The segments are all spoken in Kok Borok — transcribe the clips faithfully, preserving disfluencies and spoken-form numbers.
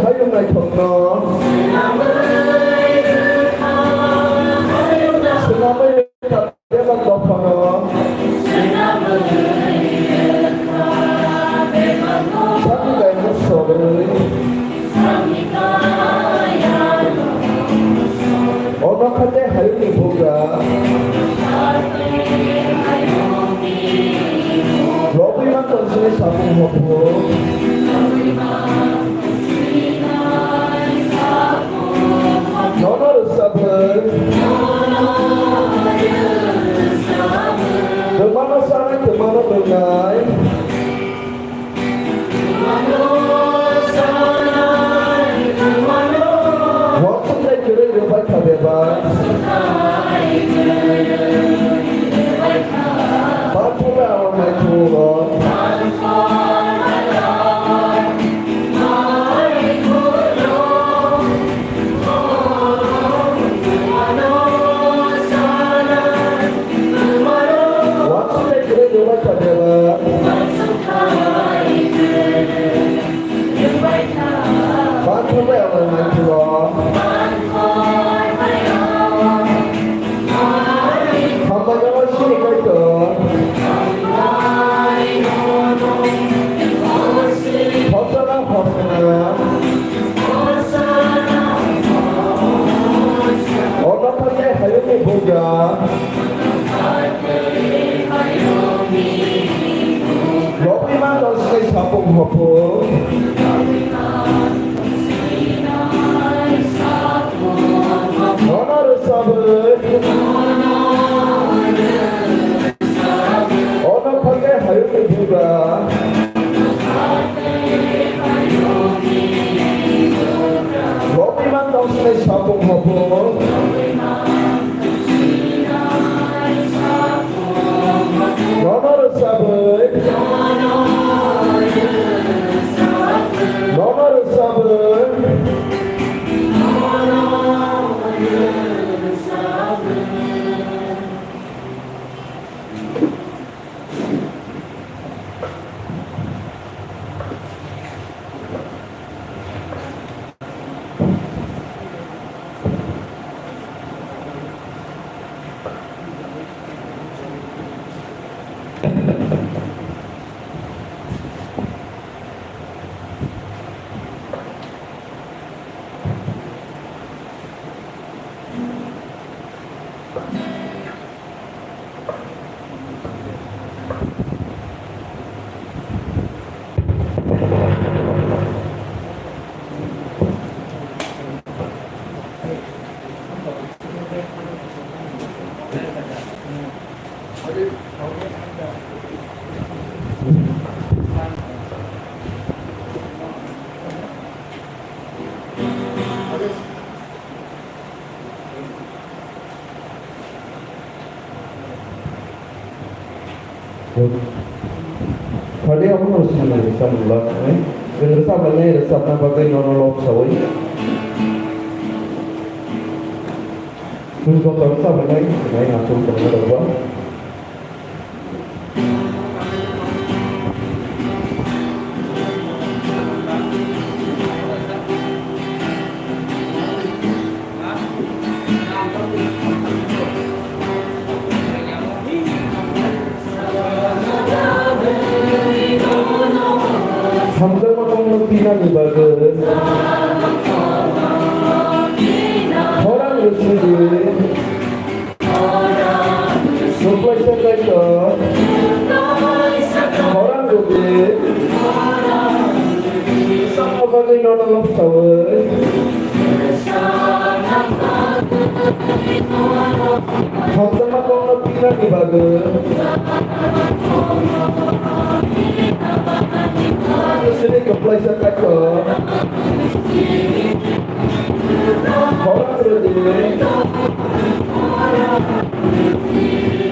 Hayung naithokno swnamwi rwkha bebak dophano. Sakni kaimung sobrwi. Ono kha tei hayungni bugra. Lobwi man tong sini sapung hopung. Nono rwchapwi. Twmano chanai, twmano nwngnai. Wansuknai kwrwi rwbaikha bebak. Bathumbai awan mai thungo. Wansuknai kwrwi rwbaikha bebak. Bathumbai awan mai thungo. Hambai no sini kaitor. Hosana, hosana. Ono kha tei hayungni bugra. Lobwi man tong sini sapung hopung. Nono rwchapwi. Ono kha tei hayungni bugra. Lobwi man tong sini sapung hopung. Nono rwchapwi. Nono rwchapwi. Phali omo no swnamwi rwchapmung lak nai. Chwng rwchapmani rwchapna bagwi nono lok saui. Chwng joto rwchapmani nai aswk tongma rwba. Hamjakma tongno tinani bagwi. Khorang rwsidi. Kwplaisa Kaitor. Khorang rwdi. Samno bagwi nono lok saui. Hamjakma tongno tinani bagwi. Sini kwplaisa Kaitor. Khorang rwdi.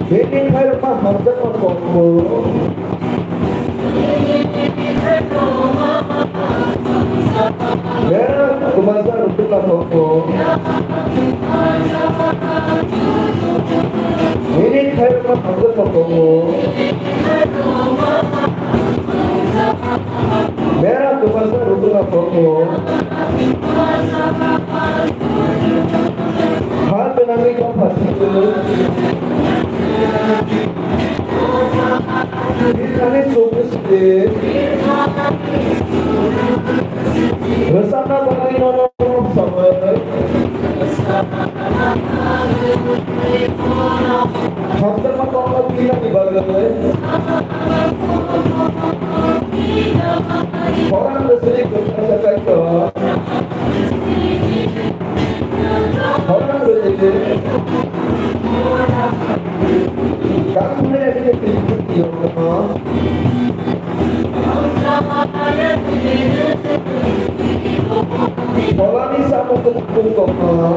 Bini khairokma hamjakma tongmung. Bera kwmajak rwtwkna tongmung. Bini khairokma hamjakma tongmung. Bera kwmajak rwtwkna tongmung. Rwchapna bagwi nono sabai. Hamjakma kokno twinani bagwi. Khorang rwchini kwthar sa Kaitor. Khorang rwchini. Kang thani ani twi twi yokno. Pholani samung kung kung tongma.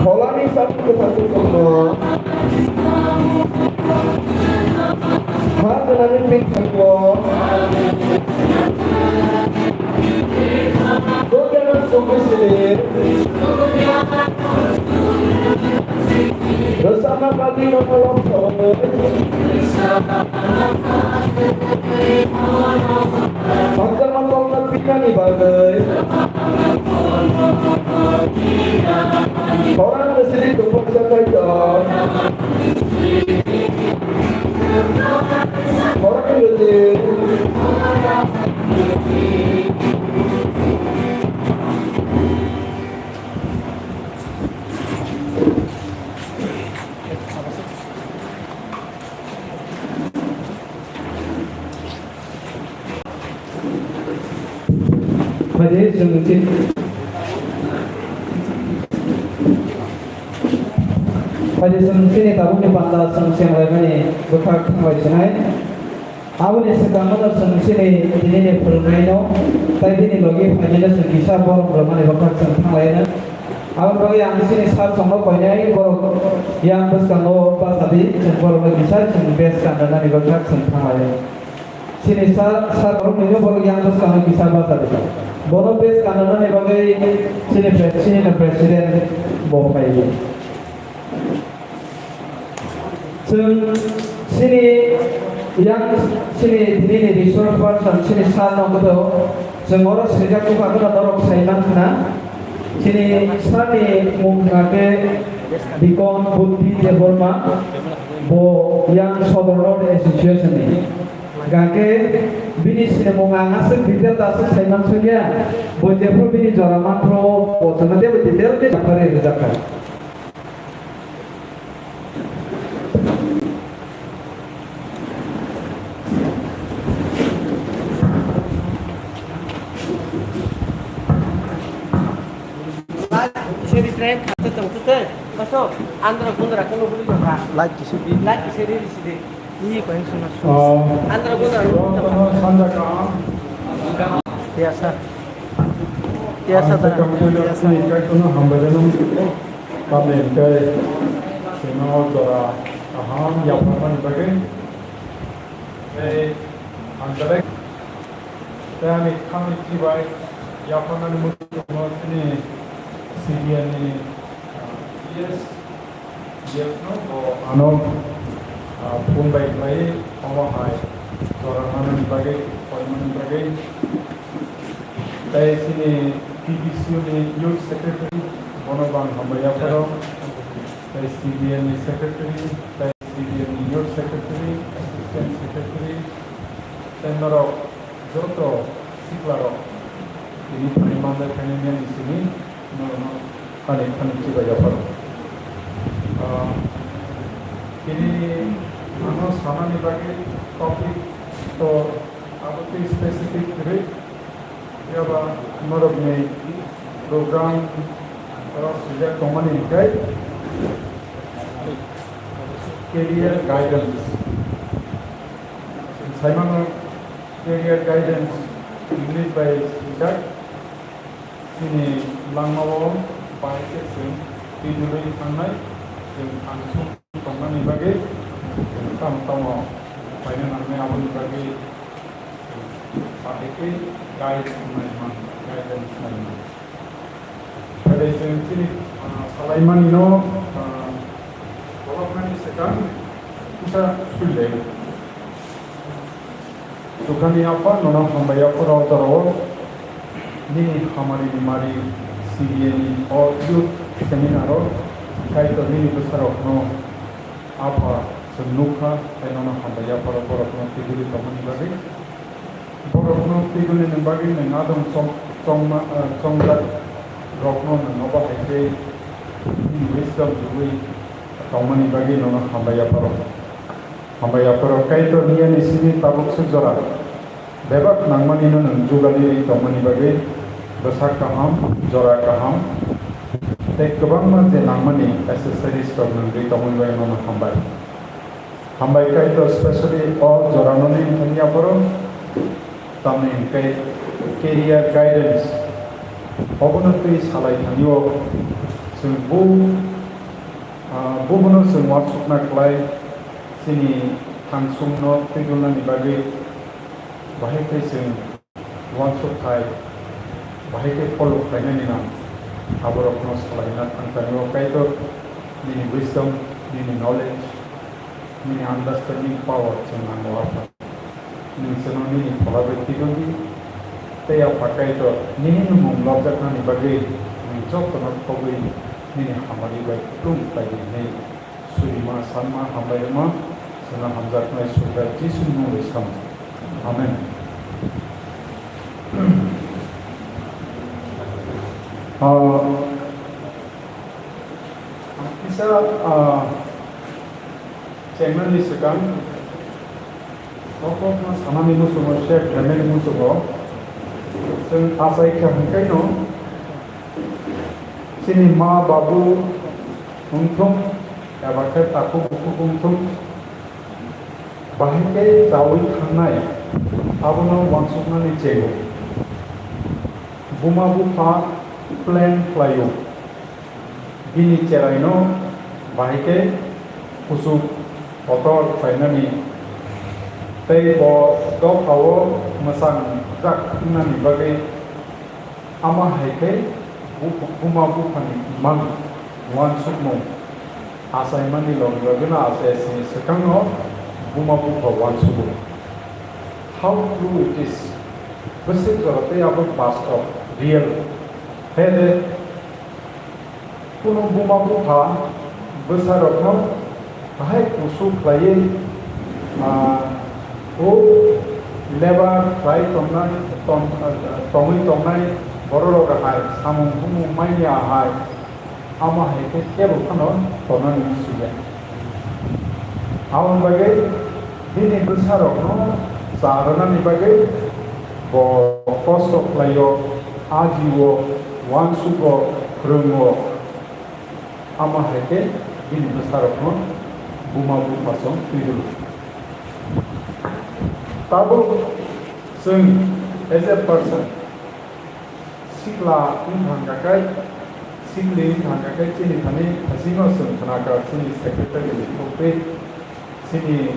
Pholani samung kung kung tongma. Ha gwnangni pik thango. Dugyanang sugwi sili. Rwchapna bagwi nono lobthok. Hamjakma kokno twinani bagwi. Khorang rwchini kwthar sa Kaitor. Khorang rwchini. Phaidi chwng chi-, phaidi chwng chini tabukni panda chwng chenglaimani bwkhak thanglai sinai. Aboni swkango no chwng chini tinini phwrwngnaino tei bini logi phainaino chwng kisa borom rwmani bwkhak chwng thanglaino. Aboni bagwi ang chini sir chwngno koinai borok yang bwskango bachadi chwng borokno kisa chwng bes kanrwnani bwkhak chwng thanglaio. Chini sa, sa borok nini borok yang bwskango kisa bachadi. Bono bes kananani bagwi chini pres-, chini no president bo phaiwi. Chwng chini yang chini nini resource person chini sir no koto chwng oro swijak bupha koto norok saiman khna. Chini sir ni mung hwnkha khe Dikon Buddhi Debbarma, bo yang Sodor Road Association ni. Hingkhe bini sinimung ang aswk detail da aswk saiman songya, bo jephru bini jora manphru bo chwngno teibo detail khe saphari rwjakha. Light kisa di. Light kisa di. Ih, paling sana. Oh. Andra guna. Sanda kaham. Biasa. Biasa, ang dara. Sanda kaham. Biasa. Kaitono hambai rano. Kami kai. Sino dora kaham yapharmani bagwi. Tei ang belai. Tei ani kami chibai yapharmani muchungno chini C B N ni, ah, P S. Yes, no, bo ano, ah, phone bai khlai, omo hai, jora manani bagwi, koimani bagwi. Tei chini T B C U ni youth secretary, bono bo ang hambai yapharo. Tei C B N ni secretary, tei C B N ni youth secretary, assistant secretary, tei norok joto siklarok tini phani manjak khainani simi norokno thani thani chibai yapharo. Ah, tini ano sanani bagwi topic to abo tei specific kwrwi, phiya ba norokni program oro swijak tongmani hwnkhe career guidance. Saimano career guidance English bai swijak. Chini langmao bai khe chwng twijlwi thangnai, chwng angsuk tongnani bagwi chwng tamo tamo khlaina nangnai, aboni bagwi chwng sahaikhe guide khlaimani, guidance khlaimani. Belai chwng chini, ah, salaimanino, ah, koloknani swkang kisa suilai. Chukhani Apha, nono hambai yapharo o jorao nini hamari ni mari Bini o youth seminar o Kaitor nini bwsarokno apha chwng nukha, tei nono hambai yapharo borokno twijlwi tongmani bagwi. Borokno twijlwini bagwi nwng adong chong-, chongma, ah, chongjak rokno nwng obo hai khe nini wisdom rwui tongmani bagwi nono hambai yapharo. Hambai yapharo Kaitor niyani simi tabuk swk jora. Bebak nangmani no nwng jugani ri tongmani bagwi bwsak kaham, jora kaham, tei kwbangma je nangmani accessories rok nwng ri tongmani bagwi nono hambai. Hambai Kaitor specially o jora no nini thani aphoro tamni hwnkhe career guidance obono twi salai thani o chwng bu, ah, bubuno chwng uansukna khlai chini thangsung no twijlnani bagwi bahai khe chwng uansuk khai, bahai khe follow khlainani nang. Aborokno salaina thangkani o Kaitor, nini wisdom, nini knowledge, nini understanding power chwng nango, Apha. Nwng chwngno nini phola bai twiwi di, tei Apha Kaitor, nini nwngmung lobjaknani bagwi nwng jotono thogwi nini hamari bai kutung khlai di hwnwi surima, sanma, hambai rwma, chwngno hamjaknai Subrai Jisuni mung bai samo. Amen. Ah, kisa, ah, chengmani swkang, o kokno sanani muchungo, share khlaimani muchungo, chwng achai kha hwnkheno, chini ma babu wngthung, eba khe takhuk bukhuk wngthung, bahai khe chaui thangnai, abono uansuknani chengo. Buma bupha plan khlaio, bini cheraino bahai khe kuchuk kotor khlainani, tei bo dophao mwchang jak wngnani bagwi. Ama hai khe bu-, buma buphani mang uansukmung achaimani logi logino achai sini swkangno buma bupha uansugo. How true it is! Bwswk jora tei abo bastob, real. Hede, kunu buma bupha bwsarokno bahai kusu khlaiwi, ah, huk lebar khlai tongnai, tong-, tongwi tongnai bororok hai samung bumung manya hai, amo hai khe kebo phano tonani musuya. Aboni bagwi bini bwsarokno cha rwnani bagwi bo kosto khlaio, ajio, uansugo, phwrwngo. Amo hai khe bini bwsarokno buma buphasong twi rw. Tabuk chwng as a person sikla wng thang kha khe, sikli wng thang kha khe chini thani thasingno chwng khna kha chini secretary ni thok twi chini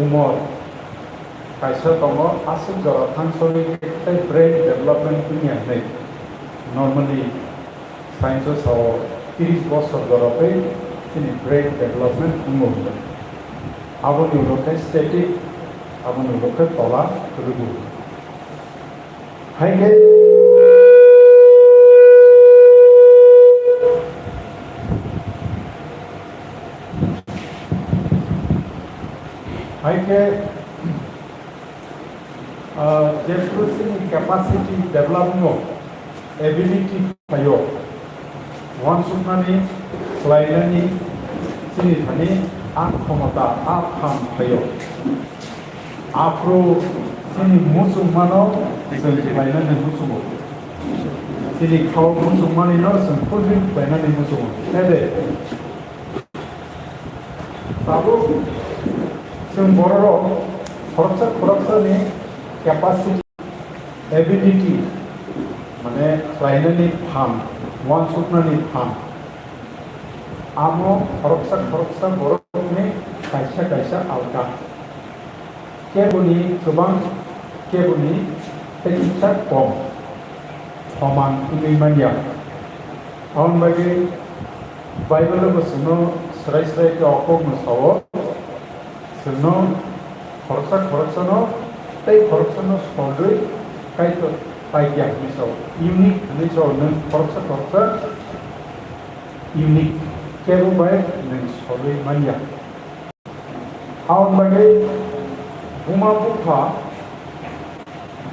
umor kaisa tongo, aswk jora thang sogwi khe tei brain development wngya hwnwi normally science o sao, tris bosor jorogwi chini brain development wngo hwnwi. Aboni ulo khe static, aboni ulo khe tola rwgo. Hai khe, hai khe, ah, jephru chini capacity develop wngo, ability phaio, uansuknani, khlainani chini thani a khomota, a phang phaio. Aphuru chini muchungmano chwng khlainani muchungo. Chini khao muchungmanino chwng fulfill khlainani muchungo. Hede? Tabuk chwng bororok khoroksa khoroksani capacity, ability, mane khlainani phan, uansuknani phan, amo khoroksa khoroksa borokni kaisa kaisa alka. Keboni kwbang, keboni tei kisa kom, soman wngwi manya. Aboni bagwi Bible-o bo chwngno swrai swrai khe o kokno sao, chwngno khoroksa khoroksano tei khoroksano solrwi Kaitor paikya hinwi sao, unique hinwi sao, nwng khoroksa khoroksa unique kebo bai nwng solwi manya. Aboni bagwi buma bupha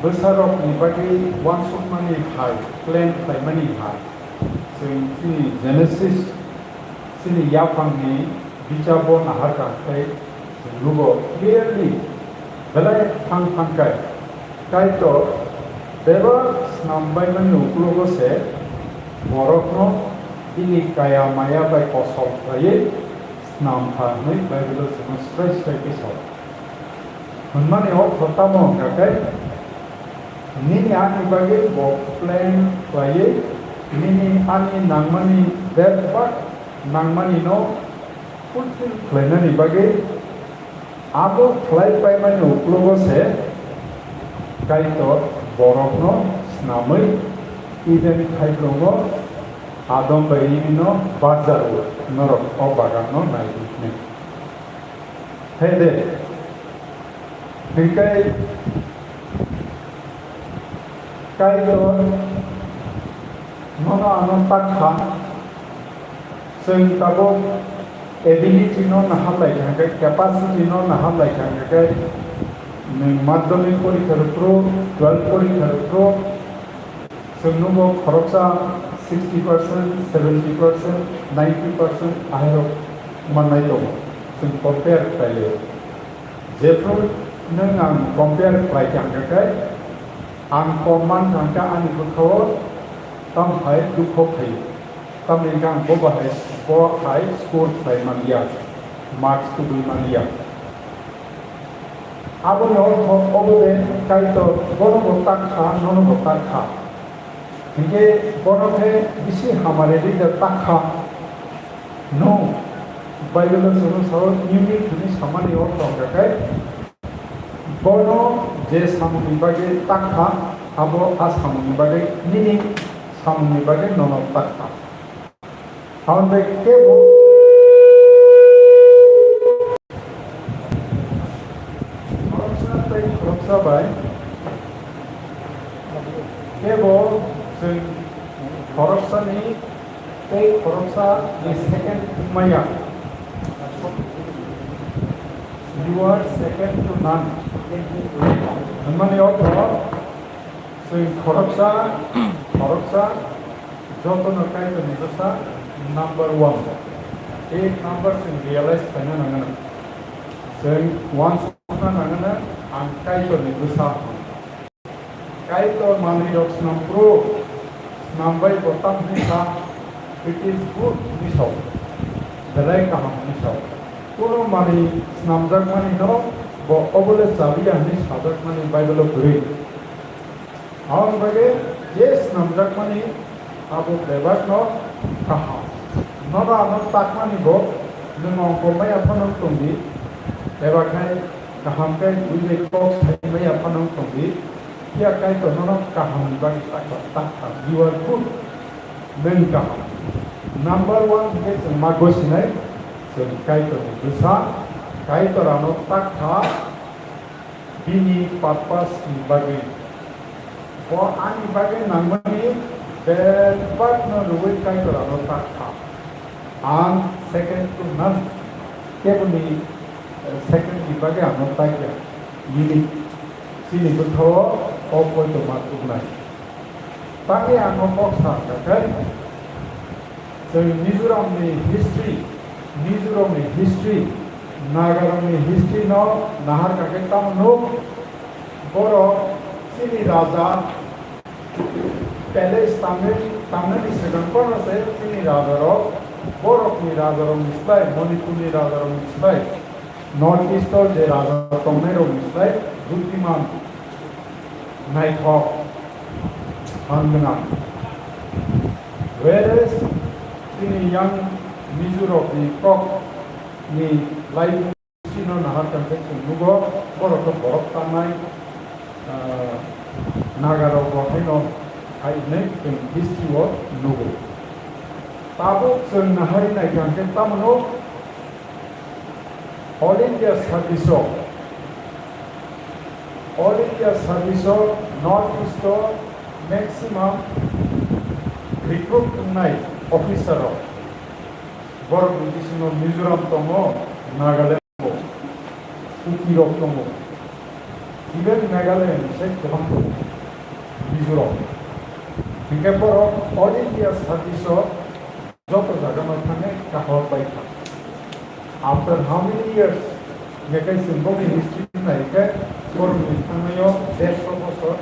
bwsarokni bagwi uansukmani hai, plan khlaimani hai, chwng chini Genesis, chini yaphangni bichabo nahar kha khe chwng nugo clearly, belai thang thang kai. Kaitor bebak snam baimani ukulogo se borokno bini kaya maya bai kosol khlaiwi snam kha hwnwi Bible-o chwngno srai srai khe sao. Hwnmani ortho tamo wngkha khe, nini ani bagwi bo plan khlaiwi, nini ani nangmani bebak nangmanino fulfill khlainani bagwi abo khlai paimani uklogo se Kaitor borokno snamwi Eden thaiplungo Adam bai Eve no barjaro, norok o baganno nai di hwnwi. Hai de, hinkhe Kaitor nono ano tak kha, chwng tabuk ability no nahar lai kha, hwnkhe capacity no nahar lai kha, hwnkhe nwng madhyamik porikha rw phuru, twelve porikha rw phuru, chwng nugo khoroksa sixty percent, seventy percent, ninety percent ahairok mannai tongo, chwng compare khlai le. Jephru nwng ang compare khlai kha hwnkhe, ang kom man kha hwnkhe ani bwkhao tamo hai dukho phaio. Tamni hwnkhe ang bo bahai, bo hai score khlai man ya, marks tubui man ya. Aboni ortho obo de Kaitor bono bo tak kha, nono bo tak kha. Hinkhe bono khe bisi hamari rida tak kha. No, Bible-o chwngno sao unique hwnwi samani ortho wngkha khe, bono je samungni bagwi tak kha, abo a samungni bagwi nini samungni bagwi nono tak kha. Aboni bagwi kebo khoroksa tei khoroksa bai kebo chwng khoroksani tei khoroksa ni second maya. You are second to none. Hwnmani ortho, chwng khoroksa, khoroksa, jotono Kaitorni bwsa number one. Eight number chwng realize khaina nangano. Chwng uansukna nangano, ang Kaitorni bwsa. Kaitor manwirok snam phuru, snam bai bo tamo hwnwi sa, "It is good," hwnwi sao. Belai kaham hwnwi sao. Kunu manwi snamjakmani no bo obo le chabi ya hwnwi sajakmani Bible-o kwrwi. Aboni bagwi je snamjakmani abo bebakno kaham. Nono ano takmani bo nwng ongko maya phano wng tong di, eba khai kaham khe buini kok sai maya phano wng tong di. Phiya Kaitor nono kahamni bagwi tak kha, tak kha, you are good, nwng kaham. Number one hwnkhe chwng ma gosinai, chwng Kaitorni bwsa, Kaitor ano tak kha, bini purpose ni bagwi. Bo ani bagwi nangmani bebakno rwui Kaitor ano tak kha. Ang second to none. Keboni, eh, second ni bagwi ano tak ya. Nini, chini bwkhao o poito ma tuknai. Tangwi ang o kok sa kha khe, chwng Mizoramni history, Mizorokni history, Nagarokni history no nahar kha khe tamo nuk, borok chini raja palace tangwi, tangnani swkang kono se chini rajarok, borokni rajarokni slai, Manipurni rajarokni slai, North East o je raja tongnairokni slai buddhiman, naithok, phan gwnang. Whereas chini yang Mizorokni kokni lai Chino nahar khe chwng nugo, borok khe borok tangnai, ah, Nagarok bo haino hai hwnwi chwng history o nugo. Tabuk chwng nahari naikha hwnkhe tamo no All India service o, All India service o North East o Maximum recruit wngnai officer rok borok ni bisingo Mizoram tongo, Nagaland tongo, Kuki rok tongo, even Meghalaya ni side kwbang tongo, Mizoram. Hinkhe borok all India service o joto jagano thangwi kahor bai kha. After how many years? Hinkhe chwng bokni history naikhe, borokni thangnaio dersho bosor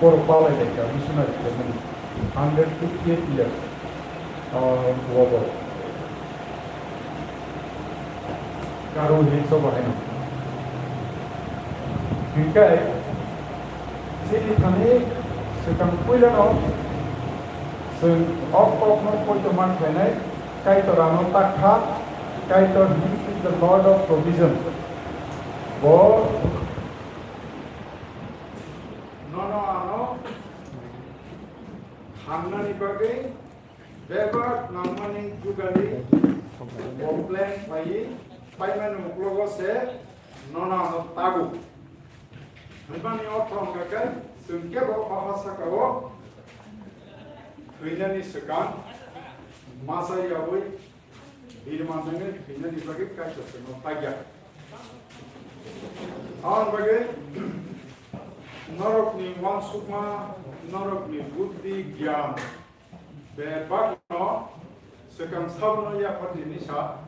borok palai lai kha missionary family. Hundred fifty-eight years, uh, over. Garo Hills o bahai no. Hinkhe, chini thani swkang puilano chwng o kokno poito man khlainai, Kaitor ano takha, Kaitor, He is the Lord of provision. Bo nono ano thangnani bagwi bebak nangmani jugali bo plan khlaiwi paimani uklogo se nono ano tago. Hwnmani ortho wngkha khe, chwng kebo o ha sakao thwinani swkang masa yaui birma nangwi thwinani bagwi Kaitor chwngno tagya. Aboni bagwi norokni uansukma, norokni buddhi, gyan, bebakno swkang sabono yapharni nisa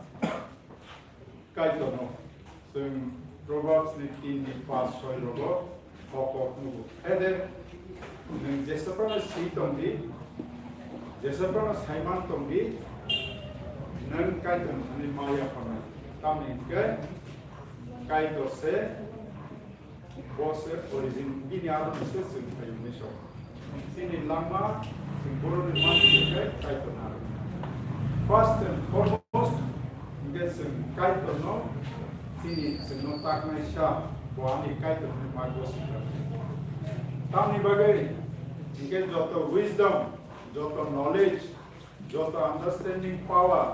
Kaitorno. Chwng Proverbs ni tin ni pas soi rogo o kok nugo. Ede, nwng jesaphano si tongdi, jesaphano saiman tongdi, nwng Kaitorni thani ma yapharnai. Tamni hwnkhe Kaitor se Bo se origin, bini aro ni se chwng phaiyung ni sok. Chini langma, chwng borok ni manwi khe Kaitor naro. First and foremost, hwnkhe chwng Kaitor no chini chwng no taknai sa, bo ani Kaitor ni mai bo swijak. Tamni bagwi hwnkhe joto wisdom, joto knowledge, joto understanding power,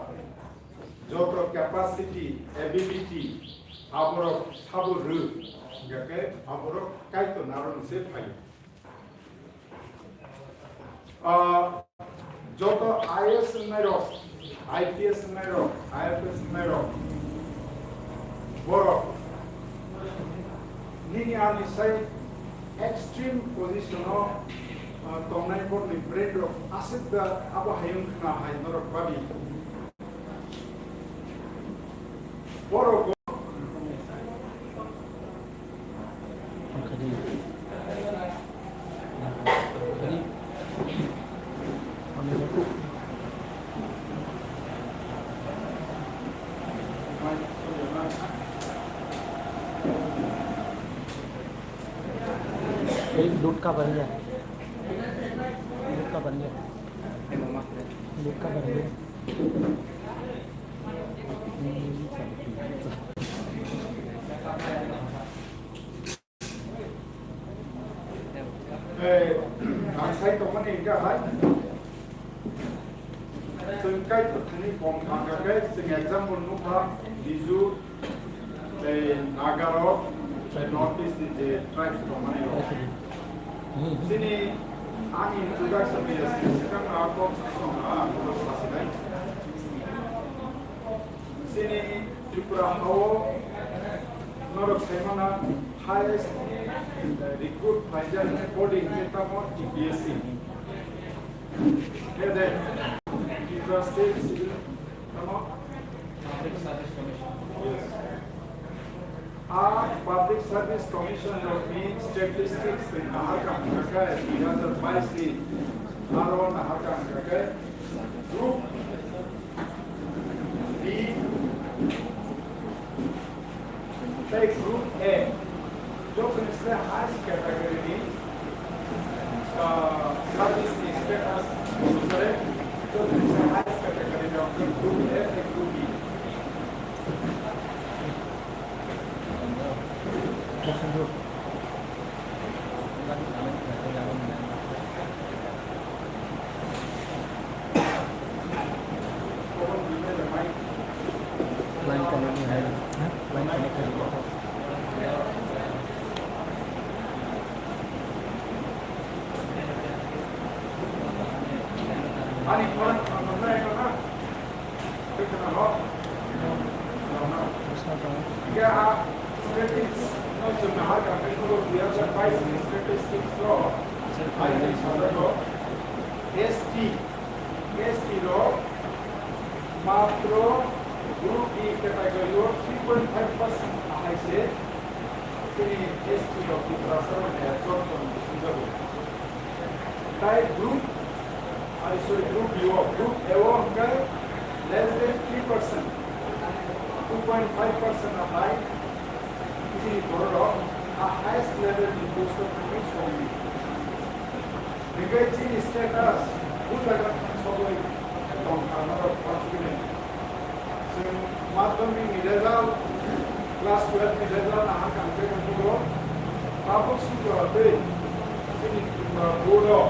joto capacity, ability, aborok sabo rw, hingkha khe aborok Kaitor naroni se phaio. Ah, joto I A S wngnai rok, I P S wngnai rok, I F S wngnai rok, borok nini ani sai extreme position o, ah, tongnai borokni brain rok aswk da abo hayung khna hai norok babi. Borok Ei, load ka bari ya. Load ka bari ya. Load ka bari ya. Ei, ang sai tongmani hingkha hai. Chwng Kaitor thani kom thangkha khe, chwng example nukha, Mizo, tei Nagarok, tei North East ni je tribes tongmani rok. Chini ani introduction ni swkang a kok song a, ang bono sasinai. Chini Tripura hao norok saimana highest recruit phaijak body hwnkhe tamo T P S C. Kede Tripura State Civil tamo? Public Service Commission. Yes. A Public Service Commission rokni statistics ni naharkha hwnkha khe dui hazar bais ni aro naharkha hwnkha khe group B tei group A, joto ni se highest category ni, ah, service ni status, sorry, joto ni se highest category ni group A tei group B. Line connect ni hai, ha? Line connect hai. Hingke a statistics no chwng nahar kha khe, duihajar bais ni statistics o hai hwnwi sajak, S T, S T rok matro group D category o three point five percent hai se chini S T rok Tiprasa rok ni ekjon tong swnjago. Tai group, ai, sorry, group B o, group A o hwnkhe less than three percent, two point five percent a hai chini bororok a highest level ni post o thangwi sogwi. Hwnkhe chini status bujaga thang sogwi tongkha norok wansugwi nai. Chwng madhyamik ni result, class twelve ni result nahar kha hwnkhe nugo, tabuk sujora tei chini Tripura board o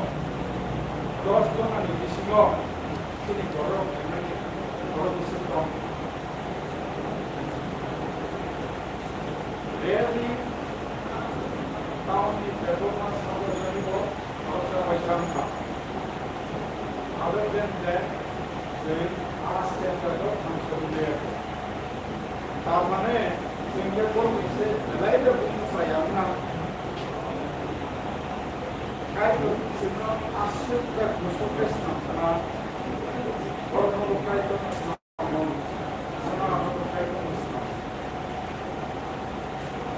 dos jona ni bisingo chini borok rwnani borok bwswk tong. Rarely town ni performance habai jani bo Other than that, chwng a standard o thang sogwi liya kho. Tar mane, chwng khe borok ni se belai no bumung chaya wngna. Kaitor chwngno aswk khe kusuk khe snam khna, borok no bo Kaitor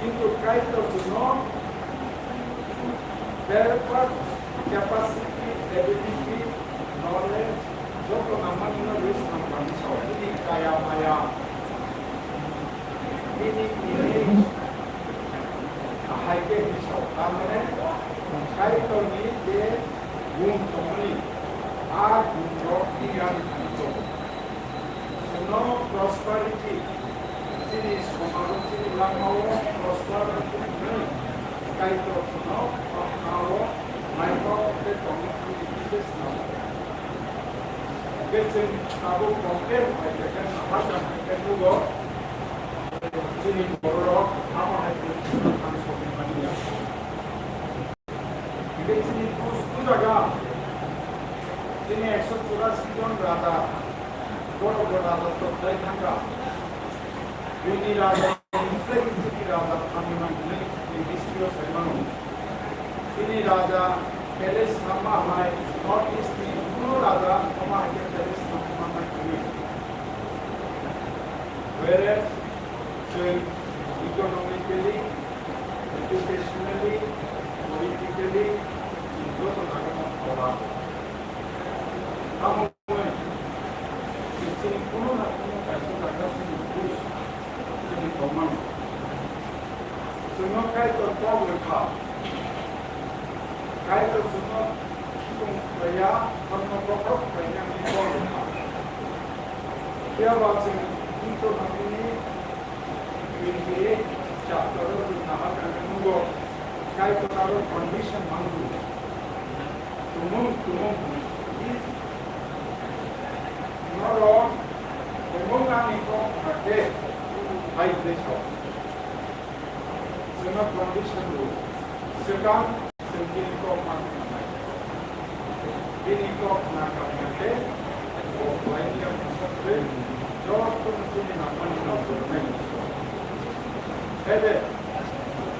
Kintu Kaitor chwngno bebak capacity, ability, knowledge, joto nangmani no rwi swnam kha hwnwi sao. Bini kaya maya, bini bini ahai khe hwnwi sao. Tar mane Kaitorni je gun tongmani, a gun rok ni yan tongo. Chwngno prosperity, chini somaj, chini lama o prosperity hwnwi Kaitor chwngno o ha o naima o tei tongma hwnwi kisa swnam. Hwnkhe chwng tabuk compare khlai khe, nahar kha khe nugo, chini bororok amo hai khe thang sogwi manya. Hingke chini pus-, pujaga, chini ekso churasi jon raja, borok bo raja tongthai thangkha. Bini raja, chini raja thangwi mani hwnwi chini history o sai mano. Chini raja palace thangma hai North East ni kuno raja thangma hai khe palace thangma hai hwnwi. Whereas, chwng economically, educationally, politically, joto jagao tola. Tamo hwnwi, chini kuno na kuno kaisa jaga chini buj, chini tongmani. Chwngno Kaitor kok rwkha. Kaitor chwngno tong khlaiya, tongno bokhorok khlaina hwnwi kok rwkha. Phiya ba chwng Deuteronomy twenty-eight chapter o chwng nahar kha khe nugo, Kaitor aro condition mango. Tumung, tumung, if norok tumung ani kok kha khe, hai hwnwi sao. Chwngno condition rw. Swkang chwng bini kok ma khna nai. Bini kok khna kha khe, bo khlai ya masa kwrwi, joto no chini nangmani no kwrwnai. Ede,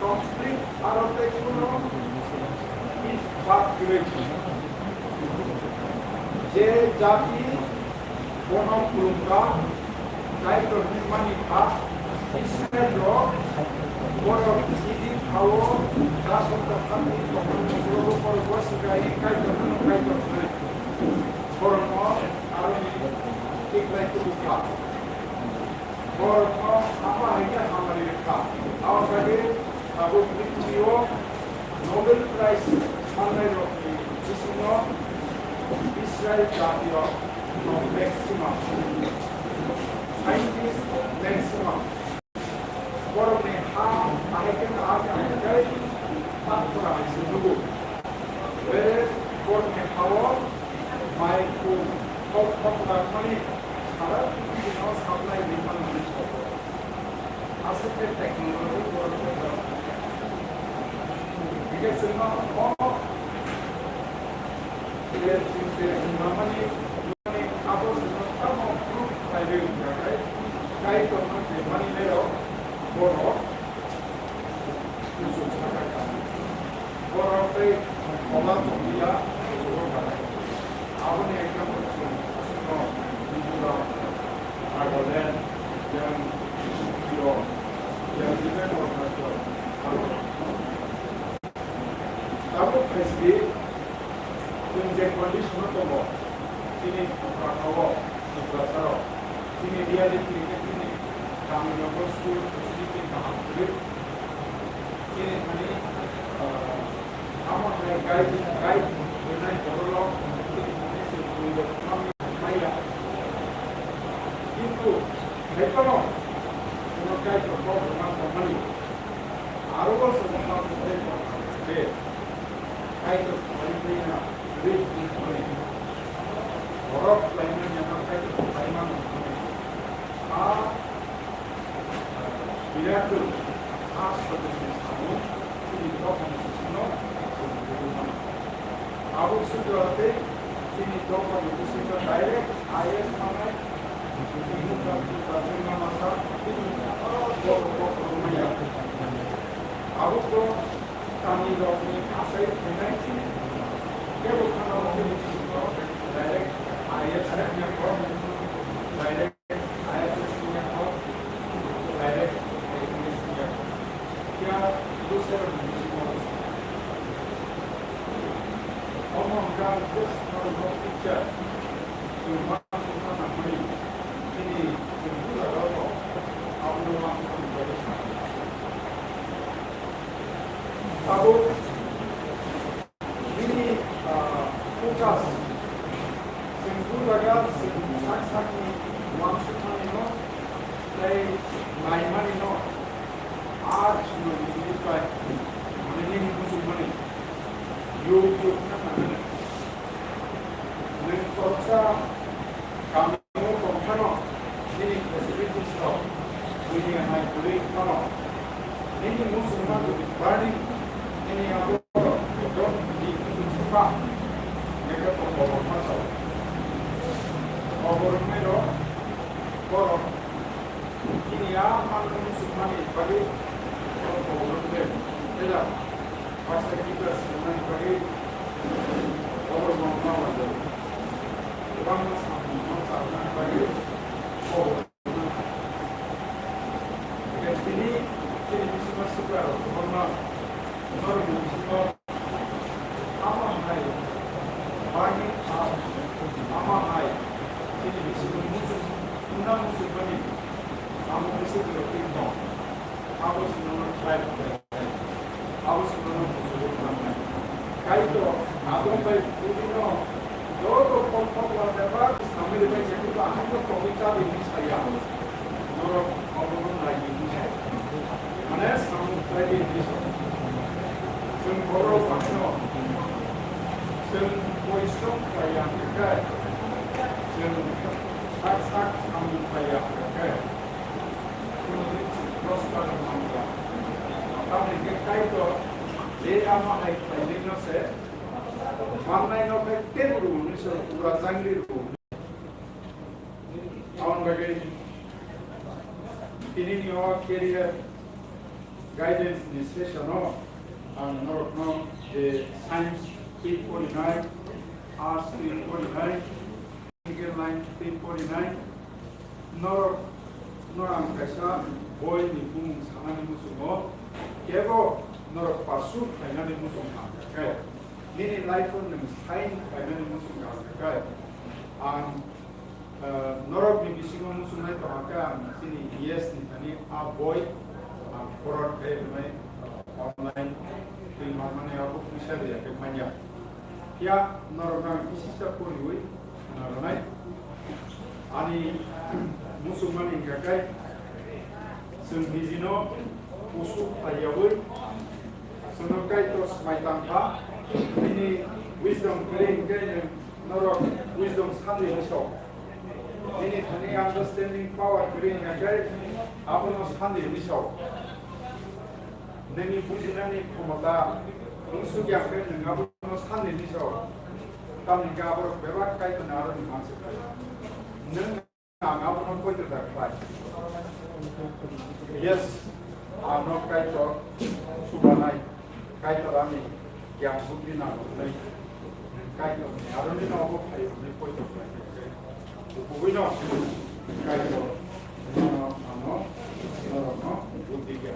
complete aro tei kuno bad kwrwi. Je jati bono khulumkha, Kaitor hwnmani kha, Israel rok borok Egypt hao dason tongthani tongmani ulo borok bo swkang Kaitor hwno, Kaitor hwnwi. Borokno aroni tiklai tubukha. Borokno hama hai khe hamari rwkha. Aboni bagwi tabuk bini simi o Nobel Prize mannairokni bisingo Israel jati rok no maximum, scientist maximum. Borokni ha ahai khe kaham khe ahai khe pathor hai se nugo. Whereas borokni ha-o mai kum thok thok rwkmani sara prithibi no saplai ri manmani sobo. Aswk khe technology borok develop khaikha. Hingke chwngno o je chwng je wngmani, wngmani abo chwngno tamo proof khlaiwi wngkha khe, Kaitor Mani lero borok kuchuk sakha kha. Borok tei kola tonglia kuchugo kha. Aboni example chwng aswkno Mizoram, Nagaland, yang Sukiro, yang Tibet Arunachal, aro tabuk khaisi chwng je condition o tongo, chini buphang o, buphang saro, chini reality khe chini kami nogo school facility kaham kwrwi. Chini thani, ah, amo hai guide, guide rwnai borok rok chini thani se bwrwi rok manya. Kintu hai phano kuno guide rok kok rwna tongmani. Aro bo se wngma bwthai tongkha se. Kaitor khlai twi na ri twi twi. Borok khlaimani no Kaitor khlai mano hwnwi. A, Birakni a sotoni samung chini dophani bisingo chwng nugwi mano. Abo sujora tei chini dophani bisingo direct I A S manai, chini dophani bisingo masa, chini borok rok rwmaya. Abo borok Tamni rokni asai phainai chini. Kebo khana rokni bisingo direct I A S wngya kho, direct I A S wngya kho, direct I A S wngya kho. Phiya bwsarokni bisingo omo hwnka just norok picture. Chwng uansukna nangmani, chini chwng bujagao abono uansukna nangmani. Tabuk nini, ah, focus, chwng bujaga chwng sak sakni uansukmani no tei naimani no, a chwngno nini bai nini muchungmani, yuk yuk na nangmani. Nwng khoroksa kami o tong phano, nini facilities rok buini hai kwrwi phano, nini muchungma jodi burning, nini abo ekdom di kuchuk se pa, ekdom kobor ma chao. Kobor wngnai rok borok nini a manwi muchungmani bagwi borok kobor wngkhe, tei da. Paisa kibra swngnani bagwi oborokno ma waijak. Kwbangma samungrokno charwnani bagwi oborokno. Tini, chini bisingo swkra rok kwbangma, norokni bisingo ama hai, bani ama hai, chini bisingo muchung, wngna muchungmani amo kisa twi tong. Abo swnamwi khlai. Abo swnamwi buchugwi thangnai. Kaitor abo bai bwrwino joto phol phokla bebak samwi rwbai se, kiba haino tongwi cha di hwnwi saya. Norok obono nai di hwnwi sai. Mane samung khlai di hwnwi sai. Chwng borok baino chwng porisrom khlai ya hwnkhe, chwng sak sak samung khlai ya hwnkhe, Tamni khe Kaitor je ama hai khlainaino se mannaino khe tei rw hwnwi se pura jangri rw. Aboni bagwi tinini o career guidance ni session o ang norokno je science twi porinai, arts twi porinai, Line tei porinai norok no ang kaisa boi ni bumung sanani muchungo, kebo norok pursue khlainani muchung kha khe, nini life o nwng sign khlainani muchung kha khe, ang, eh, norok ni bisingo muchungnai tongkha khe ang chini yes ni thani a boi ang forward khe rwnai. Online twi manmani abo kisa de ya khe manya. Phiya norok nang kisa kisa poriwi khna rwnai. Ani muchungmani hwnkha khe chwng nijino kusu khlaiyaui chwngno Kaitor swmai tang kha. Nini wisdom kwrwi hwnkhe nwng norok wisdom sandi hwnwi sao. Nini thani understanding power kwrwi hwnkhe abono sandi hwnwi sao. Nini bujinani khomota wngsukya khe nwng abono sandi hwnwi sao. Tamni hwnkhe aborok bebak Kaitorni aroni mansi khlai. Nwng ang abono poito da khlai. Yes, ano Kaitor subanai, Kaitor ani yang bukti na hwnwi, Kaitor ni aroni no obo phaio hwnwi poito khlai khe, kubui no Kaitor ano norok no bukti khe.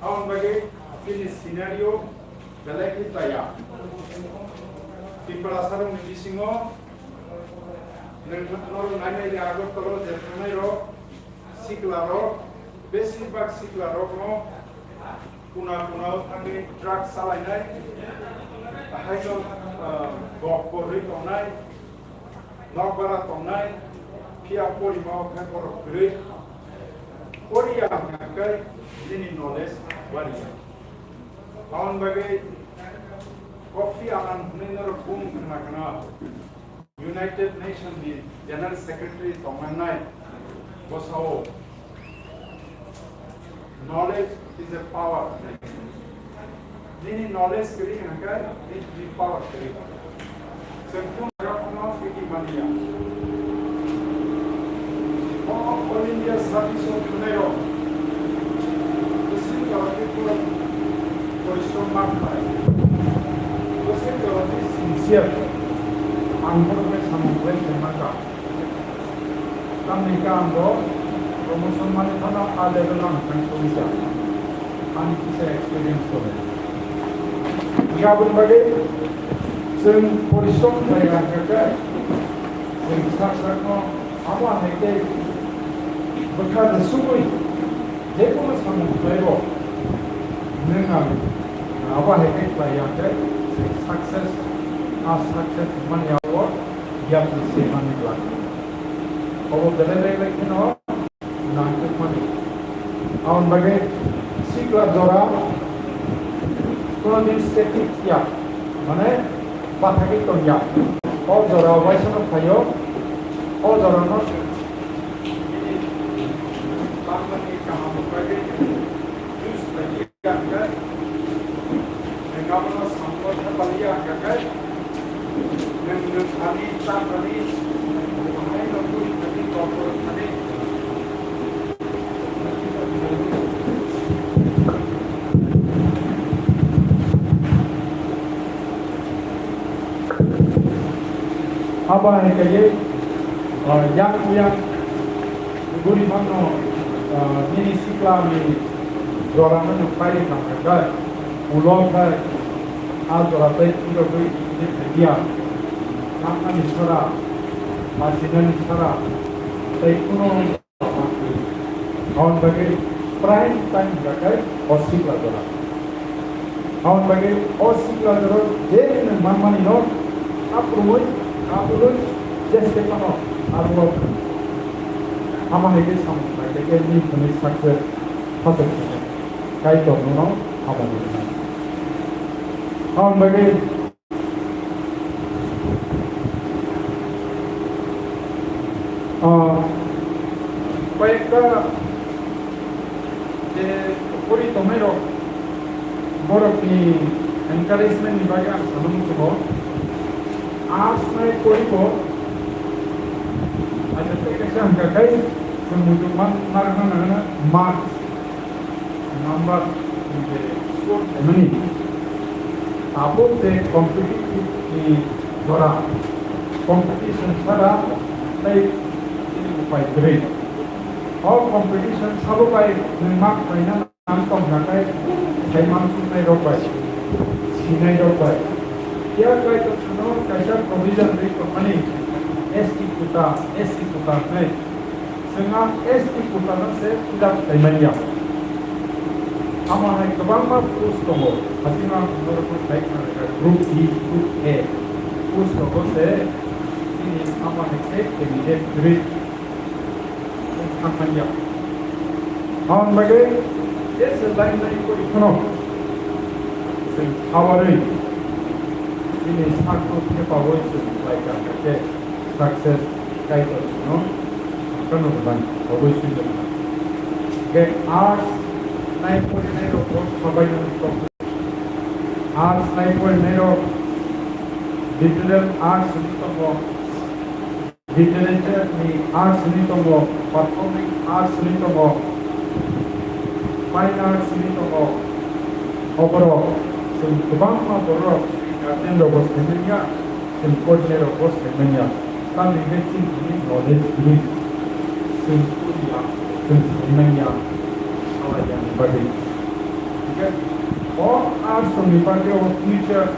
Aboni bagwi chini scenario belai khe chaya. Tiprasarokni bisingo nwng norok nainai de Agartala je thangnairok, siklarok, besibak siklarokno kuna kunao thangwi truck salainai, haino, ah, gok porwi tongnai, nokbara tongnai, phiya porima o khe borok kwrwi. Poriya hwnkha khe nini knowledge bariya. Aboni bagwi Kofi Annan hwnwi norok bung khna khna United Nations ni General Secretary tongnai bwsao. Knowledge is a power. Nini knowledge kwrwi hwnkhe nini power kwrwi. Chwng kunu jaga phano twi manya. O All India Service o thangnairok bwswk jorani porishrom ma khlai, bwswk jorani sincere, ang bono khe samung khlai khe ma kha. Tamni hwnkhe ang bo promotion mani phano a level o ang thang sogwi kha. Ani kisa experience tongo. Hwnkhe aboni bagwi chwng porishrom khlai ya hwnkhe chwng sak sakno abo hai khe bwkha rwsugwi je kono samung khlaibo nwng ang abo hai khe khlai ya hwnkhe chwng success, a success mani abo yapri se mani glak. Obo belai belai kheno nangkukmani. Aboni bagwi sikla jora kono din static ya, mane bathagwi tongya. O jora waisano phaio, o jorano bini bangmani kaham bagwi use khlaiwi Neng abono samung khe paliya hwnkha khe, neng, neng thani, cha thani, bahai no twi thani, kok thani. Abo hai khe, ah, yang yang guri mano, ah, nini sikla ni jora no nung pai thangkha khe, ulo khe a jora tei phirogwi tongdi phaiya. Thangnani sara, machinani sara, tei kuno aboni bagwi prime time hwnkha khe o sikla jora. Aboni bagwi o sikla jora je nwng manmani no aphurumwi, aphurwi jeste phano abo ama hai khe samung khlai khe nini thani success phatok khe Kaitor nono hamari rwnai. Aboni bagwi, ah, koyekta je pori tongnai rok, borok ni encouragement ni bagwi ang sana muchungo. Arts nai pori bo, aja tei kaisa hwnkha khai chwng muitu man narwkna nangna marks. Number je score khaimani, tabuk je competitive ni jora, competition sara tei chini upai kwrwi. O competition sabo bai nwng ma khlaina nang tongkha khe sai mansuknai rok bai, sinai rok bai. Phiya Kaitor chwngno kaisa provision rwi tongmani S T quota, S C quota hwnwi. Chwng a S T quota no se fill up khlai man ya. Amo hai kwbangma post tongo. Hasing ang norokno khlai khna rwkha group D, group A post tongo se chini amo hai khe candidate kwrwi thang man ya. Aboni bagwi jesa line line kori phano chwng khawarwi chini sakno thepawi chwng khlai kha khe success Kaitor chwngno phano rwnai, oboi swi rwnai. Hwnkhe arts nai porinai rokbo sabaino tok, arts nai porinai rok liberal arts wngwi tongo. Literature ni arts ni tongo, performing arts ni tongo, fine arts ni tongo. Oborok chwng kwbangma borok guardian rokbo saimanya, chwng coordinator rokbo saimanya. Tamni hwnkhe chini knowledge kwrwi, chwng kulia, chwng saimanya, salaiyani bagwi. Hwnkhe o arts ni bagwi o future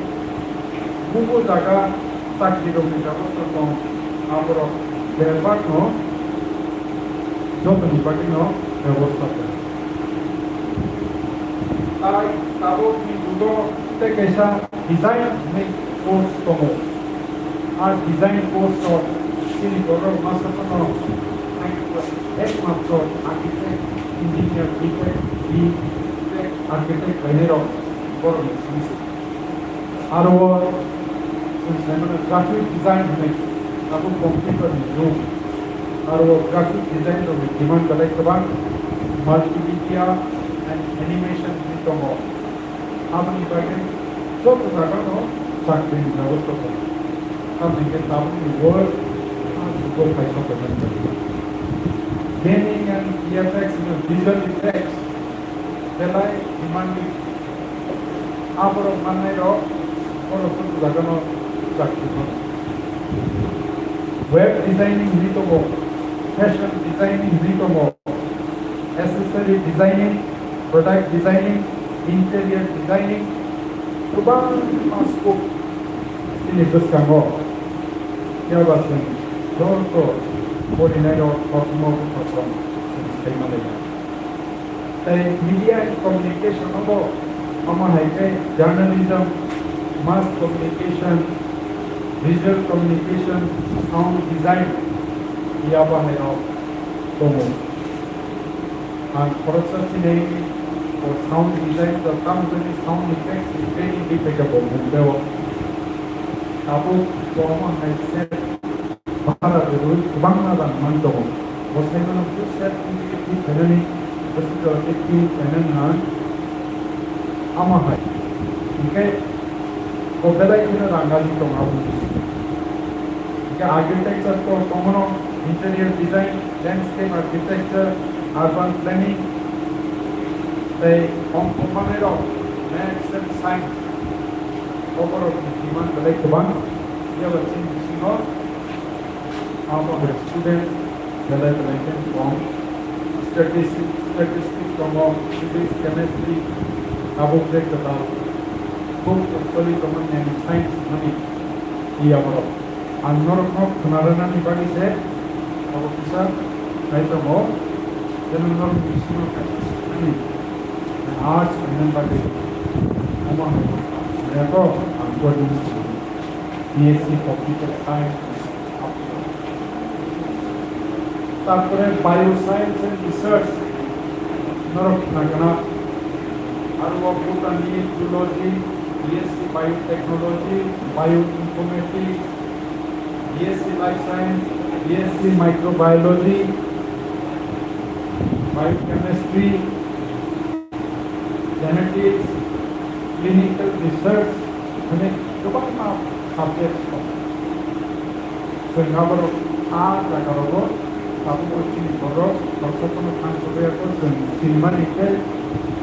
bubo jaga chakri rokni jagao tong, aborok bebak no jotoni bagwi no bebosta tong. Tai tabukni jugo tei kaisa design hinwi course tongo. A design course o chini borok masa phano ekmatro architect, engineer, B Tech, B Tech, architect lainai rok borok ni simi se. Aro o chwng sai mano graphic design hinwi abo computer ni jug. Aro o graphic design rok ni demand belai kwbang, multimedia and animation hinwi tongo. Aboni bagwi joto jagano chakri ni bebosta tongo. Tamni hwnkhe tabukni world a jugo phai sok tongo. Gaming and V F X hinwi visual effects belai demanding. Aborok mannai rok borok joto jagano chakri mano. Web designing hinwi tongo, fashion designing hinwi tongo, accessory designing, product designing, interior designing, kwbangma scope chini bwskango. Phiya ba chwng joto porinai rok kothoma kothoma chwng sai manlai. Tei media and communication o bo, omo hai khe journalism, mass communication, visual communication, sound design, phiya bo hai rok tongo. Ang khoroksa sinai o sound design, to tamo jani sound effects ni training ri phaikha bo Bombay o. Tabuk bo omo hai se Bhara rwui kwbangma rang man tongo. Bo sai mano bwswk twi khainani bwswk jora twi khainani na. Omo hai. Hinkhe bo belai kheno rang gali tongo aboni bisingo. Hinkhe architecture to tongo no, interior design, landscape architecture, urban planning, tei ongkhormanai rok, maths and science. Oborokni demand belai kwbang. Phiya ba chini bisingo Abo student belai belai khe kong. Statistics, statistics tongo, physics, chemistry, tabuk je kwtal. Kok actually tongo nang science mani iya borok. Ang norokno khwna rwnani bagwi se abo kisa khai tongo. Jemon norok bisingo kaisa swkangni arts hwnwi bagwi omo hai rego ang coding B S C Computer Science. Tarpore Bioscience and Research norok khna gana. Aro Botany, Zoology, B S C Biotechnology, Bioinformatics, B S C Life Science, B S C Microbiology, Biochemistry, Genetics, Clinical Research, hwnwi kwbangma subject tongo. Chwng aborok a jagarogo tabukbo chini borok khoroksa phano thang sogwi ya kho, chwng sinimani khe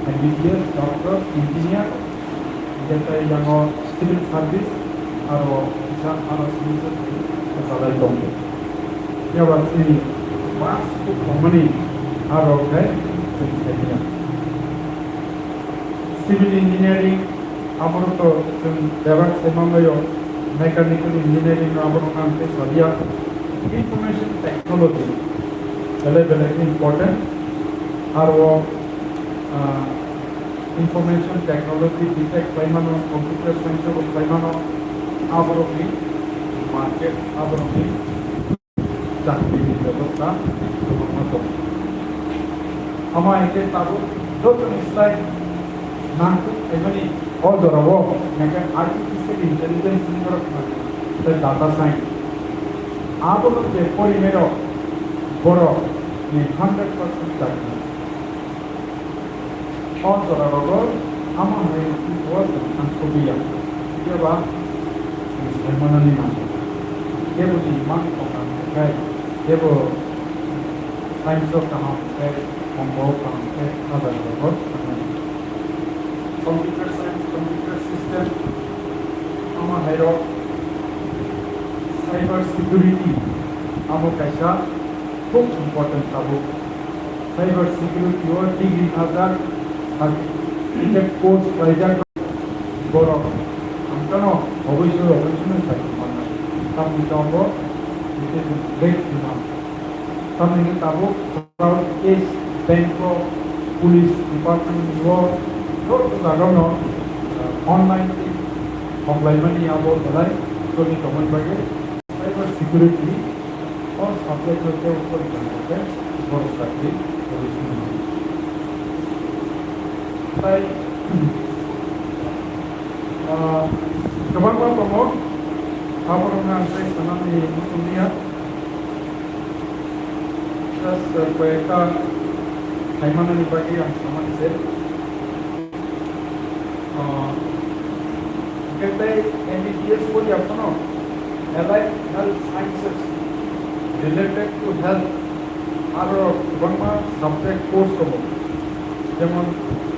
M B B S, doctor, engineer, hingkhe tei yango civil service, aro kisa aro civil service kwchalai tongo. Phiya ba chini mas kuk tongmani aro khe chwng saimanya. Civil engineering, aborok to chwng bebak se manbaio, mechanical engineering no aborok nang khe salia. Information technology belai belai khe important. Aro, ah, information technology detect khlaimano, computer science bo khlaimano, aborokni market, aborokni chakri ni bebosta kwbangma tongo. Omo hai khe tabuk jotoni slai nangkuk khaimani o jorao hwnkhe artificial intelligence ni borok tei data science. Abono je porinai rok borok ni hundred percent chakri. O jora rogo tamo hai rwtwi bo chwng thangsogwi ya. Phiya ba chwng sai manani nango. Kebo ni imang tongna Hai, tebo science o kaham khe, ongo kaham khe, ada jagao thangnai. Computer science, computer system, ama hairok cyber security, amo kaisa khub important tabuk. Cyber security o degree najak, certificate course khlaijak borok, ang phano oboisoi oboisoi no sai manna. Tamni tongo, it is great demand. Tamni hwnwi tabuk South East Bank o Police Department ni o joto jaga no, uh, online tei hamlaimani abo belai choli tongmani bagwi cyber security o subject o tei porikha khe borok chakri rwui swngo. Tai, ah, kwbangma tongo, aborokno ang tei sanani muchung liya. Just, ah, koyekta saimanani bagwi ang samani se. Ah, hwnkhe tei M B B S bo ya phano allied health sciences related to health aro kwbangma subject course tongo, jemon